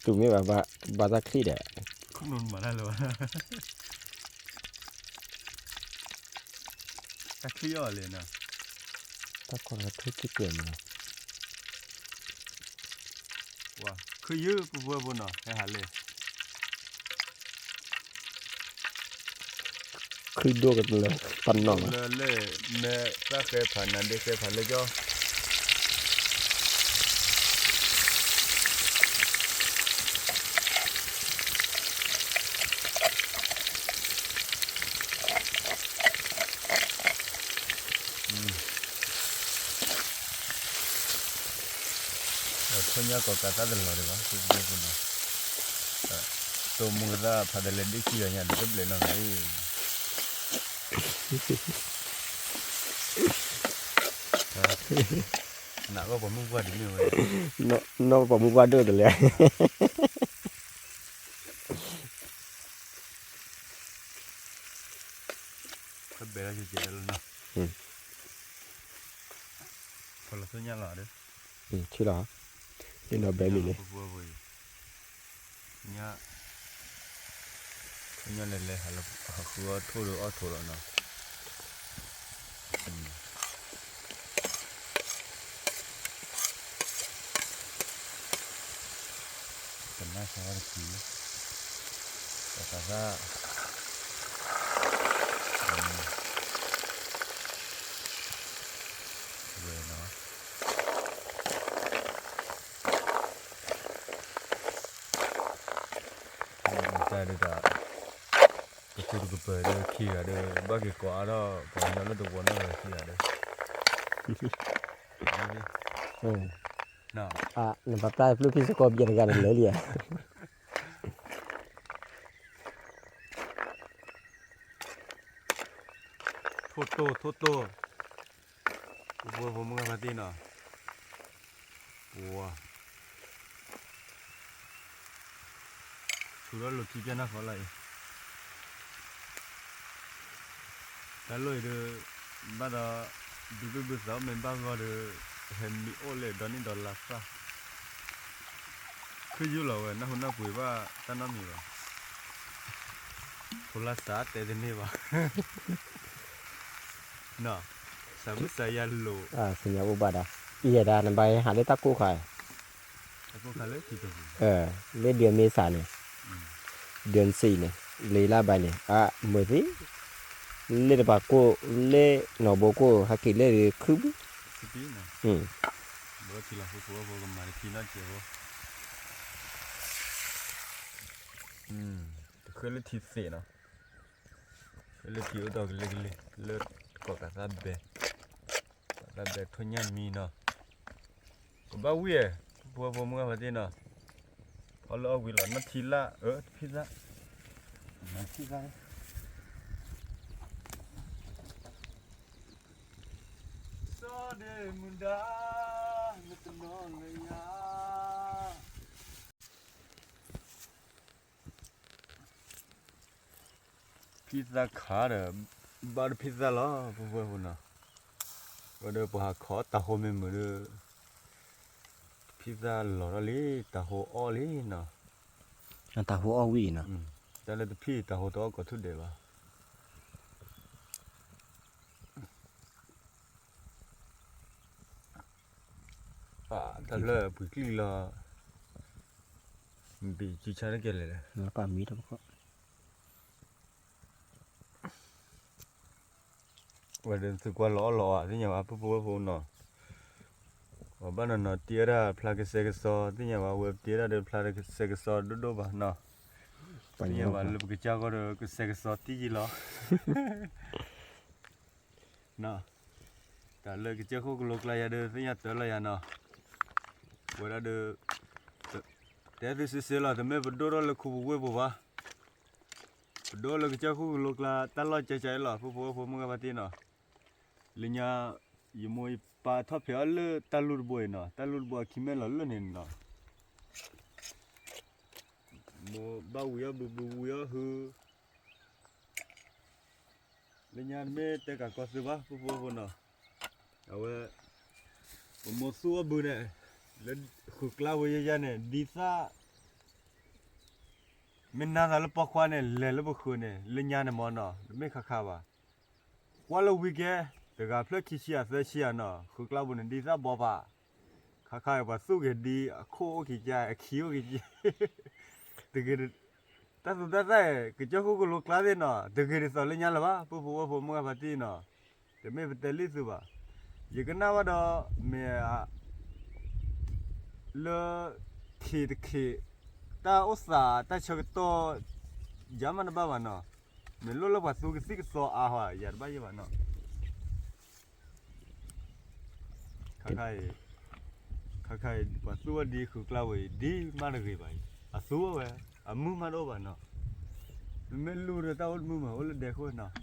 တူၢ်မ့ၢ်ဘၣ်, ဘၣ်တၢ်ချံၣ်ဒီး, ခိၣ်နူာ်မၤတၢ်လၢၤဘၣ် တၢ်ချံၣ်အီၤလဲၣ်နီၤ, တၢ်ခီထီၣ်ထူၣ်ထံကျဲၤမးနီၤ, ဝါ, ခုယုၢ်ပူၤပူၤဖိနီၤ ဟဲဟးလဲၣ်, ခုဒိၣ်ကတၢၢ်လၢပနီၢ်မး, လၢလဲၣ်, မဲာ်သၣ်ဃဲဖးနၤဒ့ဃဲဖးလၢကၠီ ဒီးဖိညၣ်ကိးကးသၣ်တလီၤဒံးဘၣ် သုးဖိနီၤ, တိၢ်မူကသၣ်ဖးဒၢးလဲၤဒ့ခံဂၤညါဒီး တဘျဲးနီၢ်ဂၤအံၤ, နဂီၢ်ပှၤမုၢ်ပှၢ်ဒ်န့ၣ်ဝဲ, နီၢ်ပှၤမုၢ်ပှၢ်ဒိၣ်တလဲၣ် တဘဲလီၤကဲလီၤနီၤ, ဖီလီၤသိညၣ်လီၤဒီး, ဆူလီၤ, ဒ်နီၤဘဲမံၤန့ၣ်, ညၣ်, ညၣ်လဲၤလဲၤ ဟးဃုအီၣ်ထိၣ်ဒီးအီၣ်ထိၣ်လီၤနီၤ. ကနၣ်ဆါတခံ, တသးသၣ်, ဝဲနီၤ, တၢ်ဒုးတၢ်, က ကၠိတကပၤဒီးခံဂၤဒီး ဘၣ်က့ၤကိးအါထီၣ်ပှၤကညီလၢတဝီနီၢ်ဂၤခံဂၤဒီး နပာ်ပျၢ်ဖျၢၣ်ဖံးစကီးဘျဲတဂၤန့ၣ်လၢာ်လံဧါ. ထိၣ်တိၢ် ထိၣ်တိၢ်, ပဖိပဖိမုၢ်ဂၤဖါတံၢ်နီၤ, ပှၤ ထူဒီးလိာ်ခံပျဲၢ်နီၢ်ဃီလီၤအံၤ, တၢ်လိၣ်အံၤဒီး ဘၣ်ဒီး ဒုးဘုၣ်ဘုၣ်သးအိၣ်မ့ၢ်ဘၣ်ဂီၢ်ဒီး ဟဲမံအိၣ်လၢဒီနံၣ်ဒီလါသၣ် ခုၣ်ယူၢ်လီၤဝဲ နၢ်ဟူနၢ်ပှ့ၤဘၣ်တၢ်နီတမံၤဘၣ်, ဖိလၢစးတဲတန့ၢ်ဘၣ်, နီၤ, စးဘုၣ်စးယၤလိာ်, စညါအိၣ်ဘၣ်ဒၣ်, အံၤယဲဒၣ် နဘၣ်ဟးလၢတၢ်ကိၢ်ခါ လၢဒုးမ့ၢ်စးန့ၣ်, ဒုးစံးန့ၣ်, လၢလါဘၣ်န့ၣ် အမုာ်သ့, လၢတပာ်ကိၢ်, လၢနီၢ်ဘိကိၢ် ဟဲက့ၤလၢဒုးခုၣ်ဘုၣ်, ဘၣ်ထံလီၤဖိဖိဖိကမၤတထံနီၢ်စဲးဖိ, တဃ့လၢထံသ့းနီၤ, ဃ့လၢထံအိၣ်ဒီးကလ့ကလ့, လၢကီၢ်ကးသၣ်ဘဲ, ကီၢ်သၣ်ဘဲထိၣ်ညၣ်မံနီၤ, ကဘၣ်ဝံၣ်ဧါ, ဖိဖိဖိမုၢ်ဂၤဖါတံၢ်နီၤ, ဖီလၢအီၣ်ဝံၤလီၤ နီၢ်ထံလၢ်, အၢ တဖံသၣ်, နထံသၣ် စီၤဒ့မုၣ်ဒါ, နတနီၤလၢယၤ, ဖံသၣ်ခါဒီး ဘၣ်တဖံသၣ်လီၤ ဖိဖိဖိနီၤ, ဝဲဒီးပှၤဟးခိးတၢ်ဟိမ့ၢ်မုာ်ဒီး ဖံသၣ်လီၤထီၣ်လံ တၢ်ဟိအီၣ်လံနီၤ, တၢ်ဟိအီၣ်ဝံၣ်နီၤ, တၢ်လၢတဖံတၢ်ဟိတအီၣ်ကိးထူၣ်ဒဲးဘၣ် တၢ်လၢပှ့ၤကျံၣ်လီၤ, ဘ့ၣ်ကံဆါတကဲလဲၣ်, ပမံတခီ, ဝဲဒီးသုကွၢ်လီၤအီၣ်လီၤအီၣ်သ့ၣ်ညါဘၣ် ဖိဖိဝဲဖိနီၤ, ပှၤဘၣ်နီၤနီၤတ့ဝဲဒၣ်ဖျါကစဲကစီသ့ၣ်ညါဘၣ် ဝဲတ့ဝဲဒၣ်ဒီးဖျါကစဲကစီဒိၣ်ဒိၣ်ဘၣ်နီၤ, သ့ၣ်ညါဘၣ်လၢပကစၢ်ဂီၢ်ဒီးကစဲကစီတံၢ်ယံလီၤ တၢ်လၢကစၢၢ်ခိၣ်ကလိကျါယၤဒီး သ့ၣ်ညါတၢ်လီၤယၤနီၤ, ဝဲဒၣ်ဒီး တဲသုစ့စ့လီၤ တမ့ၢ်ပဒိၣ်ထီၣ်လၢခူပူၤဝ့ၢ်ပူၤဘၣ်, ပဒိၣ်လၢကစၢၢ်ခိၣ်ကလိကျါ တၢ်လီၢ်ကၢကၢအံၤလီၤ ဖိဖိဝဲဖိမုၢ်ဂၤဖါတံၢ်နီၤ, လၢညါ ယမိၢ်ယပၢ်ထီၣ်ဖံးအီၤလၢတၢ်လူၢ်တဘိအံၤနီၤ, တၢ်လူၢ်တဘိအခံမ့ၢ်လီၤလၢန့ၣ်နီၤ, မိၢ်ဘၣ်ဝံၤအီၣ်ဘုဘုဝံၤအီၣ်ဟု လၢညါတမ့ၢ်တဲကးကီၢ်သုဘၣ် ဖိဖိဖိနီၤ, အဝဲ ပမိၢ်သူၣ်အီၣ်ဘုန့ၣ် လၢဃုာ်ကျါဝဲယဲယဲန့ၣ် ဒ်သၣ် မ့ၢ်နၤသးလၢပိာ်ခွါန့ၣ် လဲၤလၢပဃုာ်န့ၣ် လၢညါန့ၣ်မ့ၢ်နီၤ တမ့ၢ်ခါခါဘၣ်, ကွၢ်လၢ weekend တဂၤဖျၢၣ်ခံဆံယၤသၢဆံယၤနီၤ ဃုာ်ကျါပူၤန့ၣ် ဒ်သၣ်ဘီပာ်, ခါခါအံၤပှၤသူၣ်က့ၤဒ်အခိၣ်အိၣ်က့ၤကါ အခံအိၣ်က့ၤကါ တဂ့ၤ တၢ်သူတၢ်သၣ်အံၤ ကစၢၢ်ခိၣ်ကလိကျါသ့ၣ်နီၤ တဂ့ၤဒ်သိးလၢညါလၢၤဘၣ် ဖိဖိဝဲဖိမုၢ်ဂၤဖါတံၢ်နီၤ, တမ့ၢ်ပတဲလံသုဘၣ်, ယကနၣ်ဘၣ်ဒီး မ့ၢ် လၢ ခ့တခ့ တၢ်အိၣ်သးတၢ်ဆၢကတီၢ် ယၤမးတဘၣ်ဘၣ်နီၤ, မ့ၢ်လိၣ်လၢပှၤသူကသံၣ်ကသီအါဟီ ယၤတဘၣ်ယဲဘၣ်နီၤ ခါခါအံၤ ခါခါအံၤ ပှၤသူဝဲဒ်ဃုာ်ကျါဝဲအံၤ ဒ်မးတဂ့ၤဘၣ်အံၤ အသူဝဲ အမုာ်မးတအိၣ်ဘၣ်နီၤ, မ့မ့ၢ်လူၢ်ဒီးတၢ်အိၣ်တမုာ်မး အိၣ်လၢဒဲခိၣ်နီၤ,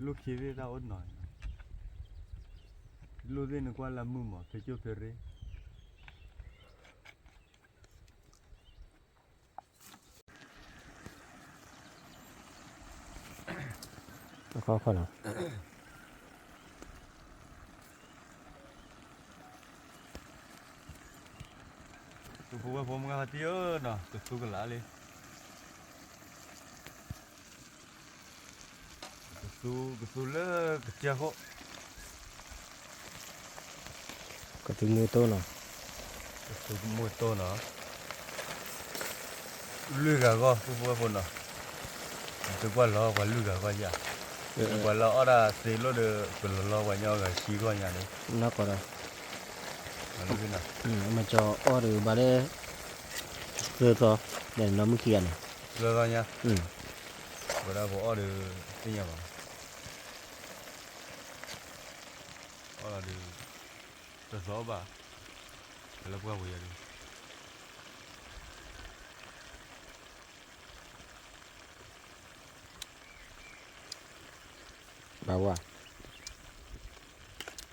လူၢ်ခံသ့ၣ်တၢ်အိၣ်နီၤ, လူၢ်သ့ၣ်နကွၢ်လၢမုာ်မး ဖဲကၠိဖဲရ့ အခီခီနီၤ, ပဖိဝဲဖိမုၢ်ဂၤဖါတံၢ်ဧၢနီၤ ကသူကလးလံ ကသူ ကသူလၢကစၢၢ်ခိၣ် ကသူမူတိၢ်နီၤ, ကသူမူတိၢ်နီၤ, လွံၢ်ဂၤဂီၢ် ဖိဖိဝဲဖိနီၤ, သုကွၢ်လီၤပှၤလွံၢ်ဂၤဂီၢ်ယၤ, ပှၤလၢအီၣ်ဒၣ်သ့လိၣ်ဒီး ကလီၤလီၤပှၤညီဂၤခံဂီၢ်ညါန့ၣ်, နီၢ်ကီၢ်ဒီး မ့ၢ်ကၠီအီၣ်ဒီးဘၣ်လၢ သၢသီ, ဒီးနီၢ်မုၢ်ခံဂၤန့ၣ်, သၢသီညါ, ဝဲဒၣ်ပအီၣ်ဒီး သ့ၣ်ညါဘၣ်, အီၣ်လီၤဒီး တသီဘၣ်, လၢပှၢ်ပူၤယၤဒီး ဘၣ်ဝါ,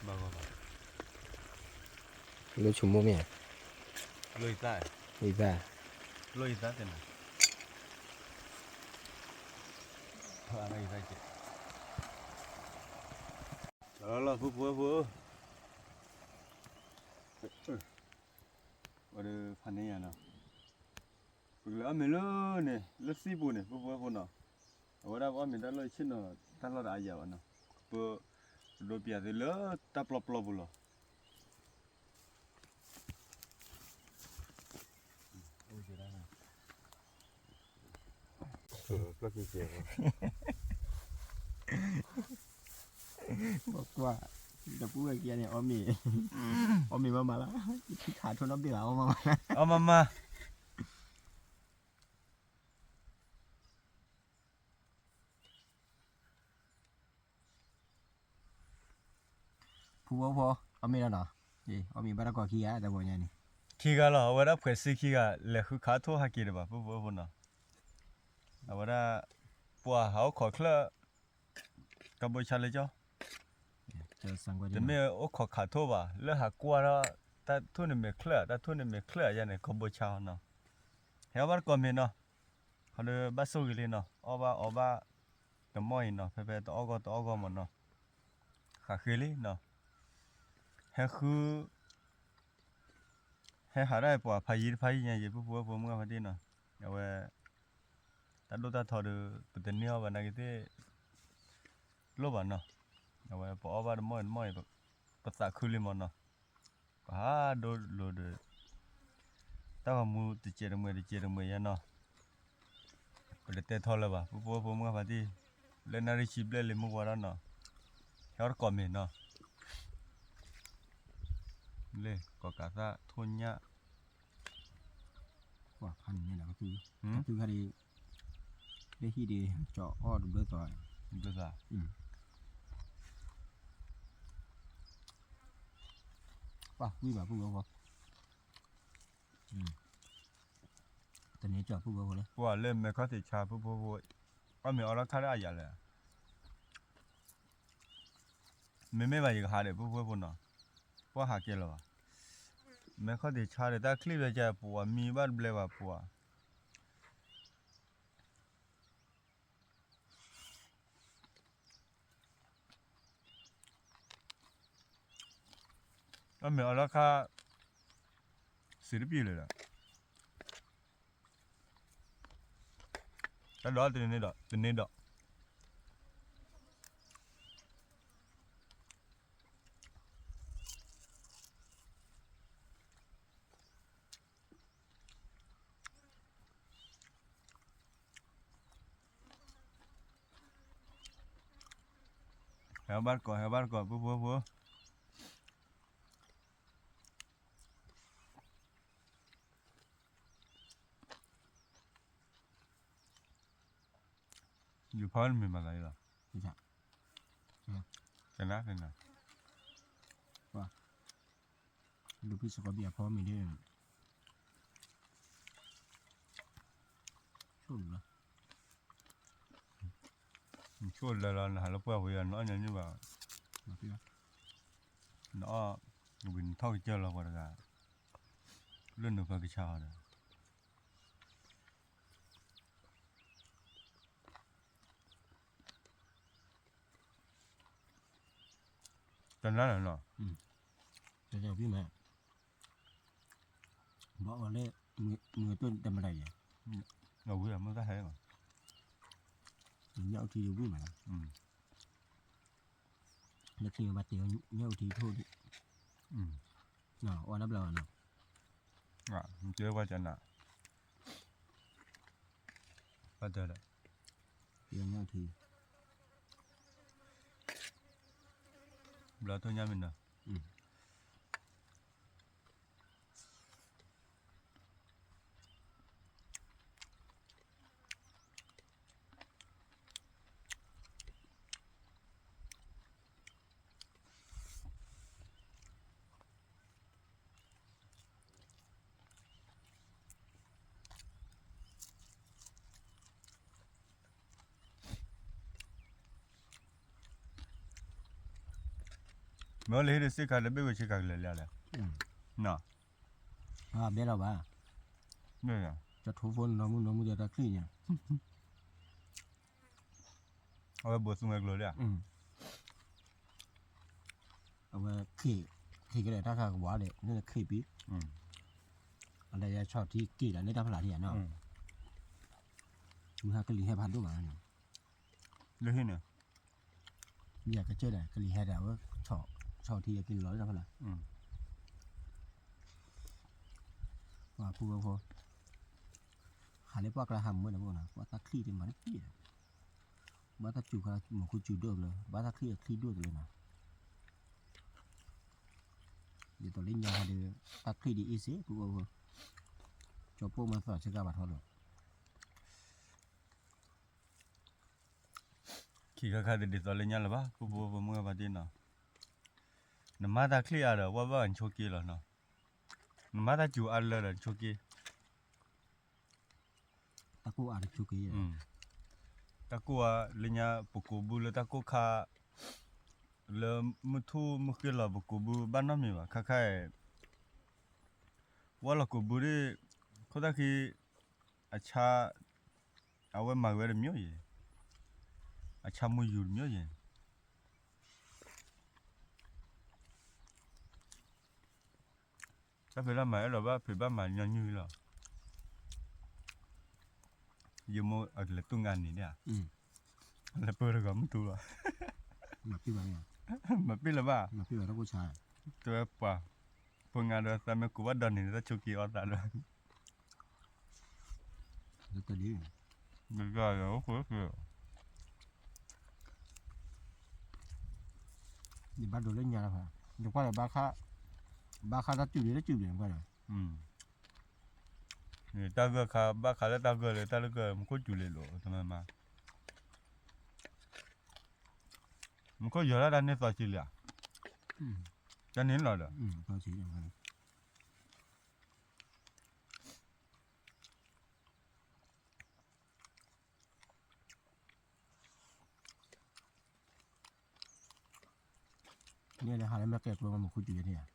ဘၣ်ဂီၢ်ဘၣ်, လိၣ်ဆိကမိၣ်မ့ၢ်ဧါ, လိၣ်ယသး, လိၣ်ယသး, လိၣ်ယသးသ့ၣ်နၤ, ထီၣ်အါထီၣ်ယသးကဲး, လီၤလီၤလီၤ ဖိဖိဖိ, ဝဲဒၣ်ဖးန့ၢ်ယၤနီၤ, ပကလဲၤအီၣ်မ့ၤလၢန့ၣ် လၢသံၣ်ပူၤန့ၣ် ဖိဖိဖိနီၤ, အဝဲဒၣ်ပအီၣ်မ့ၤတၢ်လီၢ်ဆ့ၣ်နီၤ တၢ်လီၢ်တအါယၤဘၣ်နီၤ, ပ ပဒိးပျးသုလၢတၢ်ပျီပျီပူၤလီၤ. ကွၢ်, ဒီပုၢ်ဝဲၢ်ခံဂၤန့ၣ် အီၣ်မ့ၤ, အီၣ်မ့ၤမးမးလီၤ, ထံခးထိၣ်နီတဘ့ၣ်ဘၣ်, အီၣ်မးမး, အီၣ်မးမး. ဖုဖိဖိ, အီၣ်မ့ၤလီၤနီၤ, အီၣ်မ့ၤဘၣ်တၢ်ကိးခံဂၤ တၢ်ဘိညါန့ၣ်, ခံဂၤလီၤ, အဝဲဒၣ်ဖှဲးဆံခံဂၤ လဲၤဃုခးထိၣ်ဟးက့ၤတဘၣ် ဖုဖိဖိနီၤ, အဝဲဒၣ် ပှၤဟးအိၣ်ခိးချၢၣ် ကီၢ်ဘိဆါလၢကၠီ, တမ့ၢ်အိၣ်ခိးခးထိၣ်ဘၣ်, လၢဟးကွၢ်ထီၣ် တၢ်ထိၣ်န့ၣ်မဲာ်ချၢၣ်, တၢ်ထိၣ်န့ၣ်မဲာ်ချၢၣ်ယါန့ၣ် ကီၢ်ဘိဆါနီၤ, ဟဲအီၣ်ဘၣ်တကိးမ့ၤနီၤ, ဟီဒီးဘၣ်ဆိၣ်ဂ့ၤလံနီၤ, အီၣ်ဘၣ်အီဘၣ် တမီၢ်အံၤနီၤ, ဖဲဖဲတအီၣ်ဂီၢ်တအီၣ်ဂီၢ်မးနီၤ, ဃးဃ့လံနီၤ, ဟဲဃု ဟဲဟးဒၣ်ပှၤဖးယံၤတဖးယံၤညါယံၤ ဖုဖိဖိမုၢ်ဂၢ်ဖါတံၢ်နီၤ, အဝဲ တၢ်ဒိၣ်တၢ်ထီဒီး ပတန့ၢ်အီၣ်ဘၣ်နာ်က့သ့ၣ် လိၣ်ဘၣ်နီၤ, အဝဲပအီၣ်ဘၣ်တမီၢ်တမီၢ်အံၤ ပသးခုလံမးနီၤ, ပဟးဒိလိာ်ဒီး တၢ်ဂီၤမူတစဲးတမှဲၤတစဲးတမှဲၤယါနီၤ, ပတတဲထီလၢၤဘၣ် ဖုဖိဖိမုၢ်ဂၢ်ဖါတံၢ်, လၢနၣ်ရံၣ်ဆံဘျဲၣ်လံမုၢ်ဝါဒီးနီၤ, ဟဲအီၣ်တကိးမ့ၤနီၤ, လၢကိးကးသၣ်ထိၣ်ညၣ် ပှၤဖးန့ၣ်န့ၣ်ဒီးကသူ, ကသူခါဒီး လၢဟံၣ်ဒီး ကၠီအီၣ်တဘျီသီ, တဘျီသီ, ပှၤကွံဘၣ်ဖုဝဲဖိ, တန့ၢ်ကၠီဖုဝဲဖိလၢ ပှၤလၢမဲာ်ခီၣ်ထံးဆါဖုဖိဖိ, အီၣ်မ့ၤအီလီၢ်ခါလၢအယၤလဲၣ် မ့မ့ၢ်ဘၣ်ယကဟးဒီး ဖုဖိဖိနီၤ, ပှၤဟးကဲလီၤဘၣ်, မဲာ်ခီၣ်ထံးဆါဒီး တၢ်ချံၣ်ဘျဲကဲပှၤမံဘၣ်တဘျဲဘၣ်ပှၤ, အီၣ်မ့ၤအီလီၢ်ခါ စံးတပျံၤလၢၤဒီး တၢ်ဒိးတန့ၢ်ဒီး တန့ၢ်ဒီး ဟဲဘၣ်တကိး ဟဲဘၣ်တကိး ဖိဖိဖိ ယူၤဖီနမံၤမၤသးအံၤလီၤ, ကနၣ်ကနၣ်, ဒိဖံစကီးဘံၣ်အဖီမ့ၤဒ် ဆိၣ်လီၤ, ဆိၣ်လၢလီၤ နဟးလၢပှၢ်ပူၤယၤ နအီၣ်ညါန့ၣ်ဘၣ်, နအီၣ်ဝံၤနထီၣ်ကစၢၢ်လီၤပှၤတဂၤ, လၢနဖၢကဆါအီၤဒီး တနါလၢနီၤ, ဘၣ်အီၤလၢ မုၢ်တိၢ်တမတၤယဲၢ်, အဝံၤအမုၢ်တၢ်ဟဲလီၤ, ညၣ်အုၣ်ထံဝံၤမး, လၢခံဘၣ်တဲ ညၣ်အုၣ်ထံထိၣ်ဒံး, အီၣ်နဘျီဘၣ်နီၤ, တဲပှၤကနၣ်, ဘၣ်တဲဒီး, ညၣ်အုၣ်ထံ ဘျီထိၣ်ညါမ့ၢ်နီၤ, အ မ့ၢ်လၢဟ့ၣ်ဒီးစ့ၢ်ကီးလၢဘ့ၣ်ဝဲဆ့ကၤကလဲၤလၢလဲၣ်, နီၤ, ဘဲလီၤဘၣ်, ကထိဖိနီၢ်မုၢ်နီၢ်မုၢ်ဒီးတၢ်ချံၣ်ညါ, အဝဲဘိးသူဝဲကျိၤလံဧါ, အဝဲ ခံကလဲာ်တၢ်ခးကဝါဒီး န့ၣ်ခံပံ, အလဲၤယဆီၣ်ထံက့ၤဒီးန့ၣ်တၢ်ဖျါထံဧါနီၤ, မုၢ်ဟါကလံၤဟဲဖးဒိၣ်မး, လၢဟံၣ်န့ၣ်, ယကစၢၢ်ဒီး ကလံၤဟဲဒီးအဝဲ, ဆီၣ်ထံက့ၤလီၤလၢတၢ်ဖျါ, ပှၤဖိဝဲဖိ, ဟးလၢပှၢ်ကျါဟးမုာ်ဒီးပှၤနီၤ ပှၤတၢ်ချံၣ်တမၤတပှဲၤဒီး ဘၣ်တၢ်စူၤခါမူခိၣ်စူၤဒိၣ်တလၢ ဘၣ်တၢ်ချံၣ်အချံၣ်ဒိၣ်တလၢနီၤ, ဒ်သိးလၢညါဟးဒီး တၢ်ချံၣ်ဒ်အ့ၣ်စ့ ပူဖိ, ကၠီပိၢ်မၤသးဆ့ကၤဘၣ်ထီလီၤ, ခံခါခါတဒ်သိးလၢညါလၢၤဘၣ် ပူဖိပမုၢ်ဂၤဘၣ်တ့ၢ်နီၤ, နမၤတၢ်ချံၣ်အါဒီး ပှၤဘၣ်နဆိးက့လီၤနီၤ, နမၤတၢ်စူၤအါလၢဒီးနဆိးက့ တၢ်ကိၢ်အါတဆိးက့, တၢ်ကိၢ်အါလၢညါ ပကိးဘုလၢတၢ်ကိၢ်ခါ, လၢမုၢ်ထူၣ်မုၢ်ဃ့လီၤ ပကိးဘုဘၣ်နီတမံၤဘၣ် ခါခါအံၤ, ဝဲလီၤကိးဘုဒ်, ခိၣ်သၣ်ခံ, အဆါ, အဝဲမၤဝဲတမံၤယဲၢ်, အဆါမူယူၤတမံၤယဲၢ် တၢ်ဖံးတၢ်မၤအဲၣ်ဒိးဘၣ်ဖံးဘၣ်မၤညီနုၢ်လီၤ, ယမိၢ်အကလဲၤတူၢ်ငါန့ၣ်ဧါ, လဲၤပၢတဂီၤမုၢ်တူလီၤ, မၤပ့ၢ်လၢၤဘၣ်, တဲဝဲပှၤ, ပှၤငါဒီးသးမ့ၢ်ကူးဘၣ်ဒီးန့ၣ် တၢ်ဆိးက့အီၣ်သးဒီး ယဘၣ်ဒိးလၢညါလီၤဖး, ယကွၢ်ဒီးဘၣ်ခါ, ဘၣ်ခါတၢ်စူၤလံတစူၤလံကွၢ်ဒီး, တၢ်ဂၢၢ်ခါ ဘၣ်ခါလၢတၢ်ဂၢၢ်လၢတၢ်လၢဂၢၢ် မူခိၣ်စူၤလံလိာ် တမၤမၤ, မူခိၣ်ယီၤလၢတၢ်န့ၢ်သီစံလံဧါ, တၢ်န့ၢ်လီၤဒီး န့ၣ်လၢဟးလၢမဲာ်ကဲကျိမ့ၢ်မူခိၣ်စူၤယဲၢ်န့ၣ်ဧါ,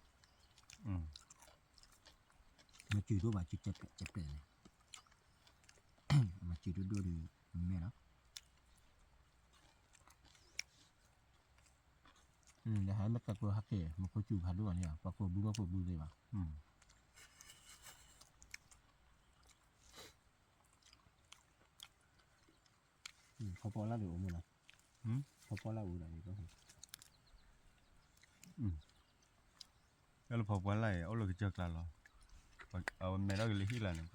မ့ၢ်စူၤဒိၣ်ဘၣ်စူၤကဲးပျဲးန့ၣ်, မ့ၢ်စူၤဒိၣ်ဒိၣ်ဒီး မဲာ်လီၤ, လၢဟးလၢမဲာ်ကဲကျိဟဲက့ၤ မူခိၣ်စူၤဖးဒိၣ်ဘၣ်န့ၣ်ဧါ ပှၤကိးဘုမ့ၢ်ကိးဘုသ့ဘၣ် ဖီပီလၢ်ဒုးအိၣ်မူနီၤ, ဖီပီလၢ်အိၣ်ဒီး, တၢ်လၢဖီပီလၢ်အံၤ အိၣ်လၢကစၢၢ်ကျါလီၤ, အဝဲမဲထီၣ်က့ၤလၢဟံၣ်လၢ်န့ၣ်,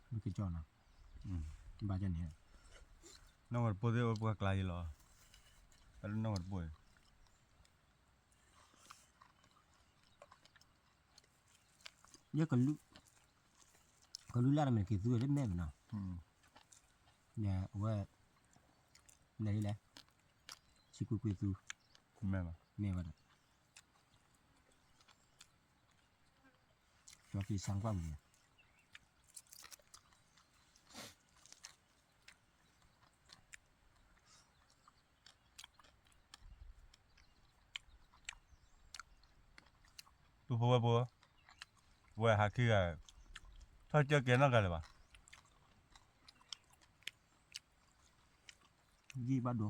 မ့ၢ်ကစၢၢ်နီၤ, ဘၣ်ကန့ၣ်, နီၢ်ဝဲတပိၢ်သ့ၣ်အိၣ်ပှၢ်ကျါအံၤလီၤ, တၢ်လၢနီၢ်ဝဲတပိၢ်အံၤ ယကလုၢ်လၢ်တမ့ၢ်က့ၤသူလၢမဲာ်မနီၤ, အဝဲ လဲၤလဲၣ်, ဆံကွ့ကွ့သူ, မဲာ်ဘၣ်ဒီး ကၠီက့ၤဆါကွၢ်မူ ပဖိဝဲဖိ, ဝဲဟးခံဂၤ, ထီၣ်ကၢကဲနီၢ်ဂၤလၢၤဘၣ်, ယံာ်ဘၣ်ဒိ,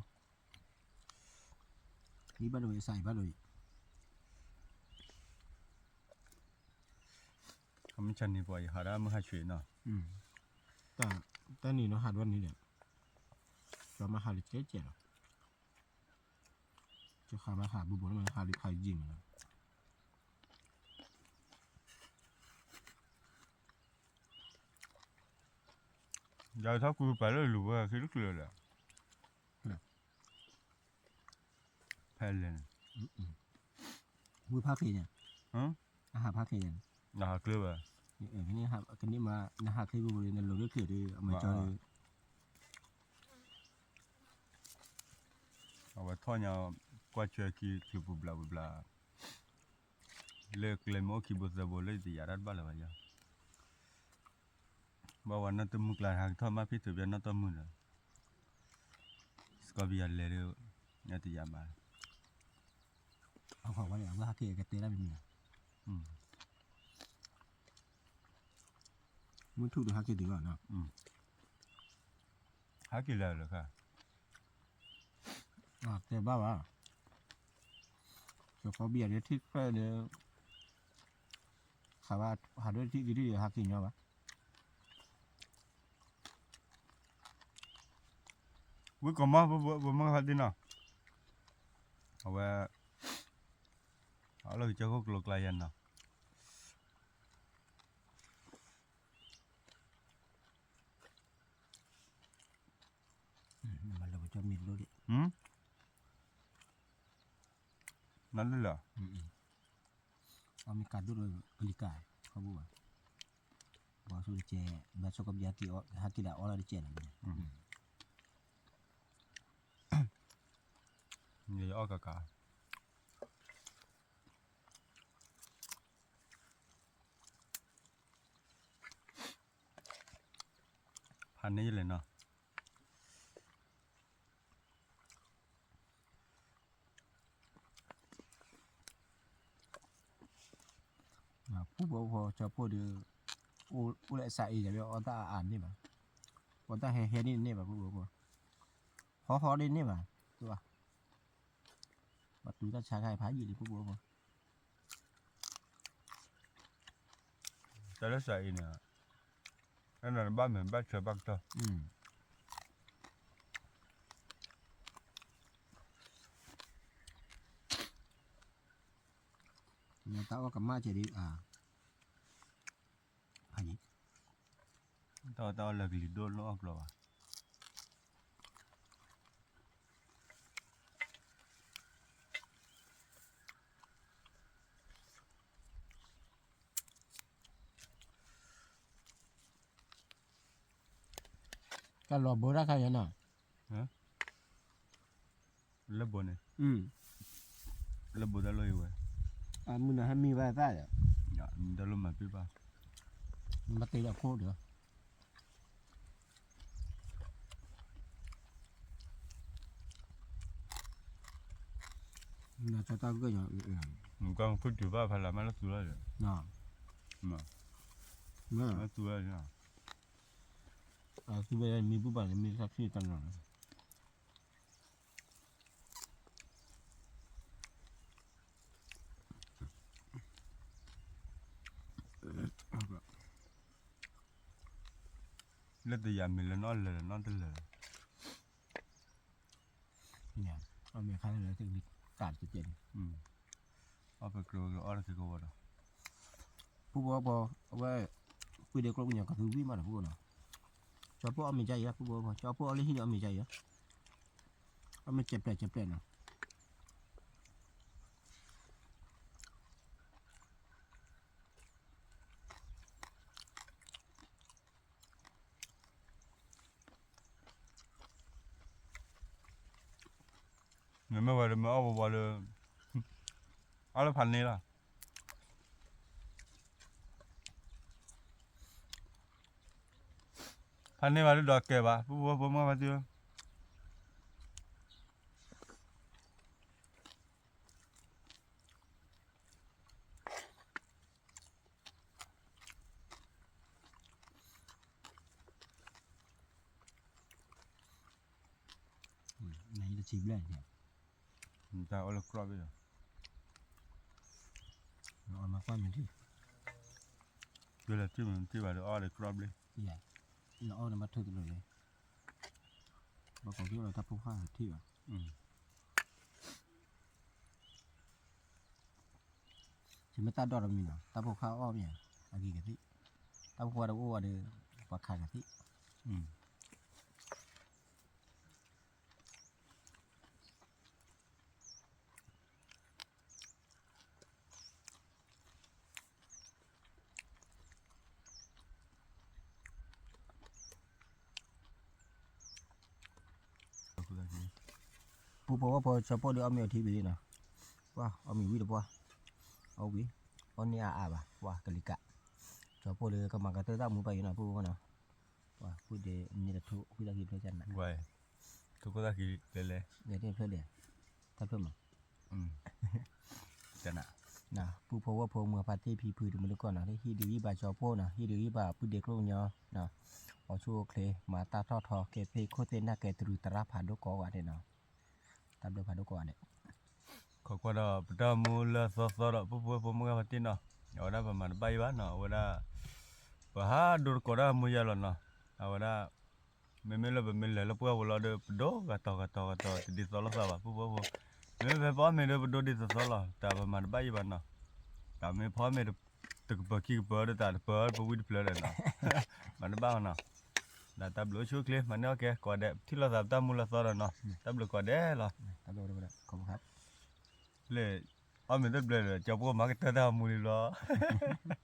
ယံာ်ဘၣ်ဒိယစၢ်ယံာ်ဘၣ်ဒိယံာ်, မုၢ်ဆါနံၤပှၤယဟးဒၣ်မုၢ်ဟါဆှံနီၤ, တၢ်နံၤနီၤဟးဒိၣ်နံၤဒီး, ကၠီမ့ၢ်ဟးလၢကဲကဲလီၤ, ကၠီဃာ်မ့ၢ်ဟးဘူးဘူးမ့ၢ်ဟးလၢခါယံာ်မ့ၢ်နီၤ ယၤထီၣ်ကွံာ်ပာ်လၢလူၤဝဲခံတချုးဒီး, ဖဲလဲၣ်န့ၣ်, ဝံဖးချ့ညါ, အဟးဖးချ့ညါ, နဟးချ့ဝဲ, ကနံၣ်မး နဟးချ့ဘူးဘူးလံ နလိၤလၢချ့ဒီး အမၤကၠီဒီး အဝဲထီၣ်ညါ ကွၢ်ဆွဲခံချုးပူၤဘျးပူၤဘျး, လၢကျဲမ့ၢ်အိၣ်ခံဘိသၢဘိလၢယတယာ်တၢ်တဘၣ်လၢၤဘၣ်ယၤ, ဘၣ်ဝဲနီၢ်တမုၢ်ကျါ ဟးကထီၣ်မၤဖံးထုးဖဲနီၢ်တမုၢ်ဒီး, စကီပယၤလဲၤဒီး, ယတယာ်ဘၣ်, အဝဲဟဲက့ၤကတဲတၢ်မံၤမံၤလီၤ. မုၢ်ထူၣ်ဒီးဟဲက့ၤတုၤလီၤနီၤ. ဟဲက့ၤလၢလၢခါ, တဲဘၣ်ဘၣ်, ကီဘံယၤဒ်ထံၣ်ဖျဲၣ်ဒီး, ဟးဒိၣ်ထံၣ်ဒ်ထံၣ်ဒီးဟဲက့ၤညီဘၣ်. ဝံကိးမီၢ် ပမ့ၢ်ဖးတ့ၢ်နီၤ, အဝဲ အလီၢ်ကစၢၢ်ခိၣ်ကျိၤကျါယၤနီၤ, မၤလၢပကၠီမံၤတလိၣ်ဒံး, နလၢလၢ အမ့ၢ်ကးဒိၣ်ဒီးကလံၤကး, ခီဘိဘၣ်, ဘီဆိတကဲ, ဘၣ်ဆိကဘျါက့ၤအီၣ် ဟဲက့ၤဒၣ်အီၣ်လီၤတကဲလီၤ, ယအီၣ်ကးကး ဖးန့ၢ်ယလဲၣ်နီၤ, ပူဖိကၠီဖိဒီး, အိၣ်လၢအစးအ့ၣ် အီၣ်တၢ်အါအါန့ၢ်ဘၣ်, အီၣ်တၢ်ဟဲဟဲဒ်န့ၣ်ဘၣ် ပူဖိဖိ, ဟီဟီဒ်န့ၣ်ဘၣ်, တဘၣ်, ဘၣ်တူၢ်တၢ်ဆါခါဖးယံာ်လံ ပူဖိဖိ တၢ်လၢစးအံၤန့ၣ်, အဲၣ်ဒိးနဘၣ်မဲာ်ဘၣ်ဆၢဘၣ်ကတီၢ်, တၢ်အီၣ်ကမၣ်ကဲဒ်အါ, ဖးယံာ်, တၢ်အီၣ်တၢ်အီၣ်လၢကလံၤဒိၣ်လၢအီၣ်ကျီၤဘၣ် တၢ်လီၤဘိတၢ်ခါယဲနီၤ, လၢဘိန့ၣ်, လၢဘိတၢ်လီၢ်အံၤဝဲ, အမုၢ်နၤဟဲမံဘၣ်သၣ်ဒီး, တၢ်လီၢ်မၤပ့ၢ်ဘၣ်, မၤတ့ၢ်လၢအခိၣ်ဒီး နကၠီတၢ်ဂၢၢ်ညီ, နကၢ်ခိၣ်တုၤဘၣ်ဖးလၢမ့ၢ်လၢသူလီၤဒီး, မ့ၢ်လၢသူလီၤ, မ့ၢ်သူလီၤမံၤဘူၣ်ပာ်န့ၣ်မ့ၢ်တၢ်ခံတၢ်နီၤ လၢတယၤမ့ၢ်လၢနီၢ်လၢာ်လၢနီၢ်တလၢာ်လီၤ, အီၣ်မ့ၤခါလၢတၢ်တကဲန့ၣ်, အီၣ်ပကျိၤအီၣ်တက့ၢ်ကဝီၤဒီး, ဖုဘိပီ, အဝဲ, ကွံဒဲးကျိကညီကသူဝံၣ်မးဒီးဖုဘိနီၤ, ကၠီဖိအီၣ်မ့ၤကါအံၤ ဖုဘိပီ, ကၠီဖိအီၣ်လၢဟံၣ်ဒီးအီၣ်မ့ၤကါအံၤ, အီၣ်မ့ၤကဲးပျဲးကဲးပျဲးနီၤ နမ့ၢ်ဝဲလၢမ့ၢ်အီၣ်ဝဲဝဲလၢ, အီၣ်လၢဖးန့ၢ်လီၤ, ဖးန့ၢ်ဘၣ်လၢဒီးကဲဘၣ် ပဖိမ့ၢ်ဖးသ့လီၤ နတဆံဘျဲၣ်န့ၣ်, တၢ်အီၣ်လၢကြီၣ်ဘ့ၣ်ဒီး, နအီၣ်မၤကွၢ်မ့ၢ်ထံၣ်, ယလဲၤထံၣ်မ့ၢ်ထံၣ်ဘၣ်ဒီးအီၣ်ဒီးကြီၣ်ဘ့ၣ်, နအီၣ်နဘၣ်ထုးတလိာ်လဲၣ်, ဘၣ်ကိးက့ၤလီၤတၢ်ဖိခွါထံၣ်ဘၣ် ယမ့ၢ်တၢ်ဒိၣ်တမံၤနီၤ တၢ်ဖိခွါအီၣ်မ့ၢ်ဧါ, အဂ့ၤကသံၣ်, တၢ်ဖိခွါတအိၣ်ဘၣ်ဒီး, ပှၤခးကသံၣ် ပူဖိဝဲဖိ ကၠီဖိဒီးအီၣ်မ့ၤအီထံဝံၤလံနီၤ, ပှၤအီၣ်မ့ၤဝံၤဒီးပှၤ, အီၣ်ဝံၤ, အီၣ်န့ၢ်အါအါဘၣ် ပှၤကလံၤကး, ကၠီဖိဒီးကမၤကတၢၢ်တၢ်မူပှၤအံၤနီၤ ပူဖိနီၤ, ပှၤဃုာ်ဒီးန့ၣ်တထိၣ် ဃုာ်တၢ်ခံဖျၢၣ်ကနး, ထိၣ်ခိၣ်တၢ်ခံလဲၤလဲၤ, လဲၤတဖျၢၣ်လဲၤ, တၢ်ဖျၢၣ်မး တန ပုၢ်ဖိဝဲၢ်ဖိမုၢ်ဖါတံၢ်ဖံဖုတမုၢ်တကိးနီၤ လၢဟံၣ်ဒုးဟံၣ်ဘၣ်ကၠီဖိနီၤ ဟံၣ်ဒုးဟံၣ်ဘၣ်ပုၢ်ဒ့ကျိၣ်ညီနီၤ အိၣ်ဆူၣ်အိၣ်ချ့ မၤတၢ်ထီၣ်ထီ ကဲသ့ၣ်ခိၣ်သ့ၣ်နၢ်ကဲတရူးသရၣ်ဖးဒိၣ်ကိးဂၤဒဲးနီၤ တၢ်ဘျုးဖးဒိၣ်ကိးဂၤဒဲး ခိးကွၢ်ဒီးပတၢ်မူလၢသီသီဒီး ပုၢ်ဖိဝဲၢ်ဖိမုၢ်ဂၤဖါတံၢ်နီၤ အဝဲဒၣ်ပမၤတဘၣ်ယံၤဘၣ်နီၤ အဝဲဒၣ် ပဟးဒိတကိးတၢ်မူယၤလီၤနီၤ အဝဲဒၣ် မ့မ့ၢ်လၢပမ့ၢ်လဲၤလၢပှၢ်ပူၤလီၤဒီး ပဒိဂၤတီၤဂၤတီၤဂၤတီၤ တဒ်သိးလိာ်သးဘၣ် ပုၢ်ဖိဝဲၢ်ဖိ မ့မ့ၢ်ဖဲပအီၣ်မ့ၤဒီး ပဒိဒ်သိးသိးလီၤ တၢ်ပမၤတဘၣ်ယံၤဘၣ်နီၤ တၢ်မ့ၢ်ဖီမ့ၤ တကပၤခံကပၤဒီး တၢ်တပၤပဝံတဖျၢၣ်ဒီးနီၤ မၤတဘၣ်နီၤ ဒီးတၢ်ဘျုးအိၣ်ဆူၣ်အိၣ်ချ့ မၤန့ၢ်အီၣ်ကဲ ကိးဂၤဒဲး ထံၣ်လိာ်သးပတၢ်မူလၢသီဒီးနီၤ တၢ်ဘျုးကိးဂၤဒဲးလီၤ လၢ အီၣ်မ့ၤတဘျဲၣ်ဒီး ကၠီဖိမၤကတၢၢ်တၢ်မူလံဘျီ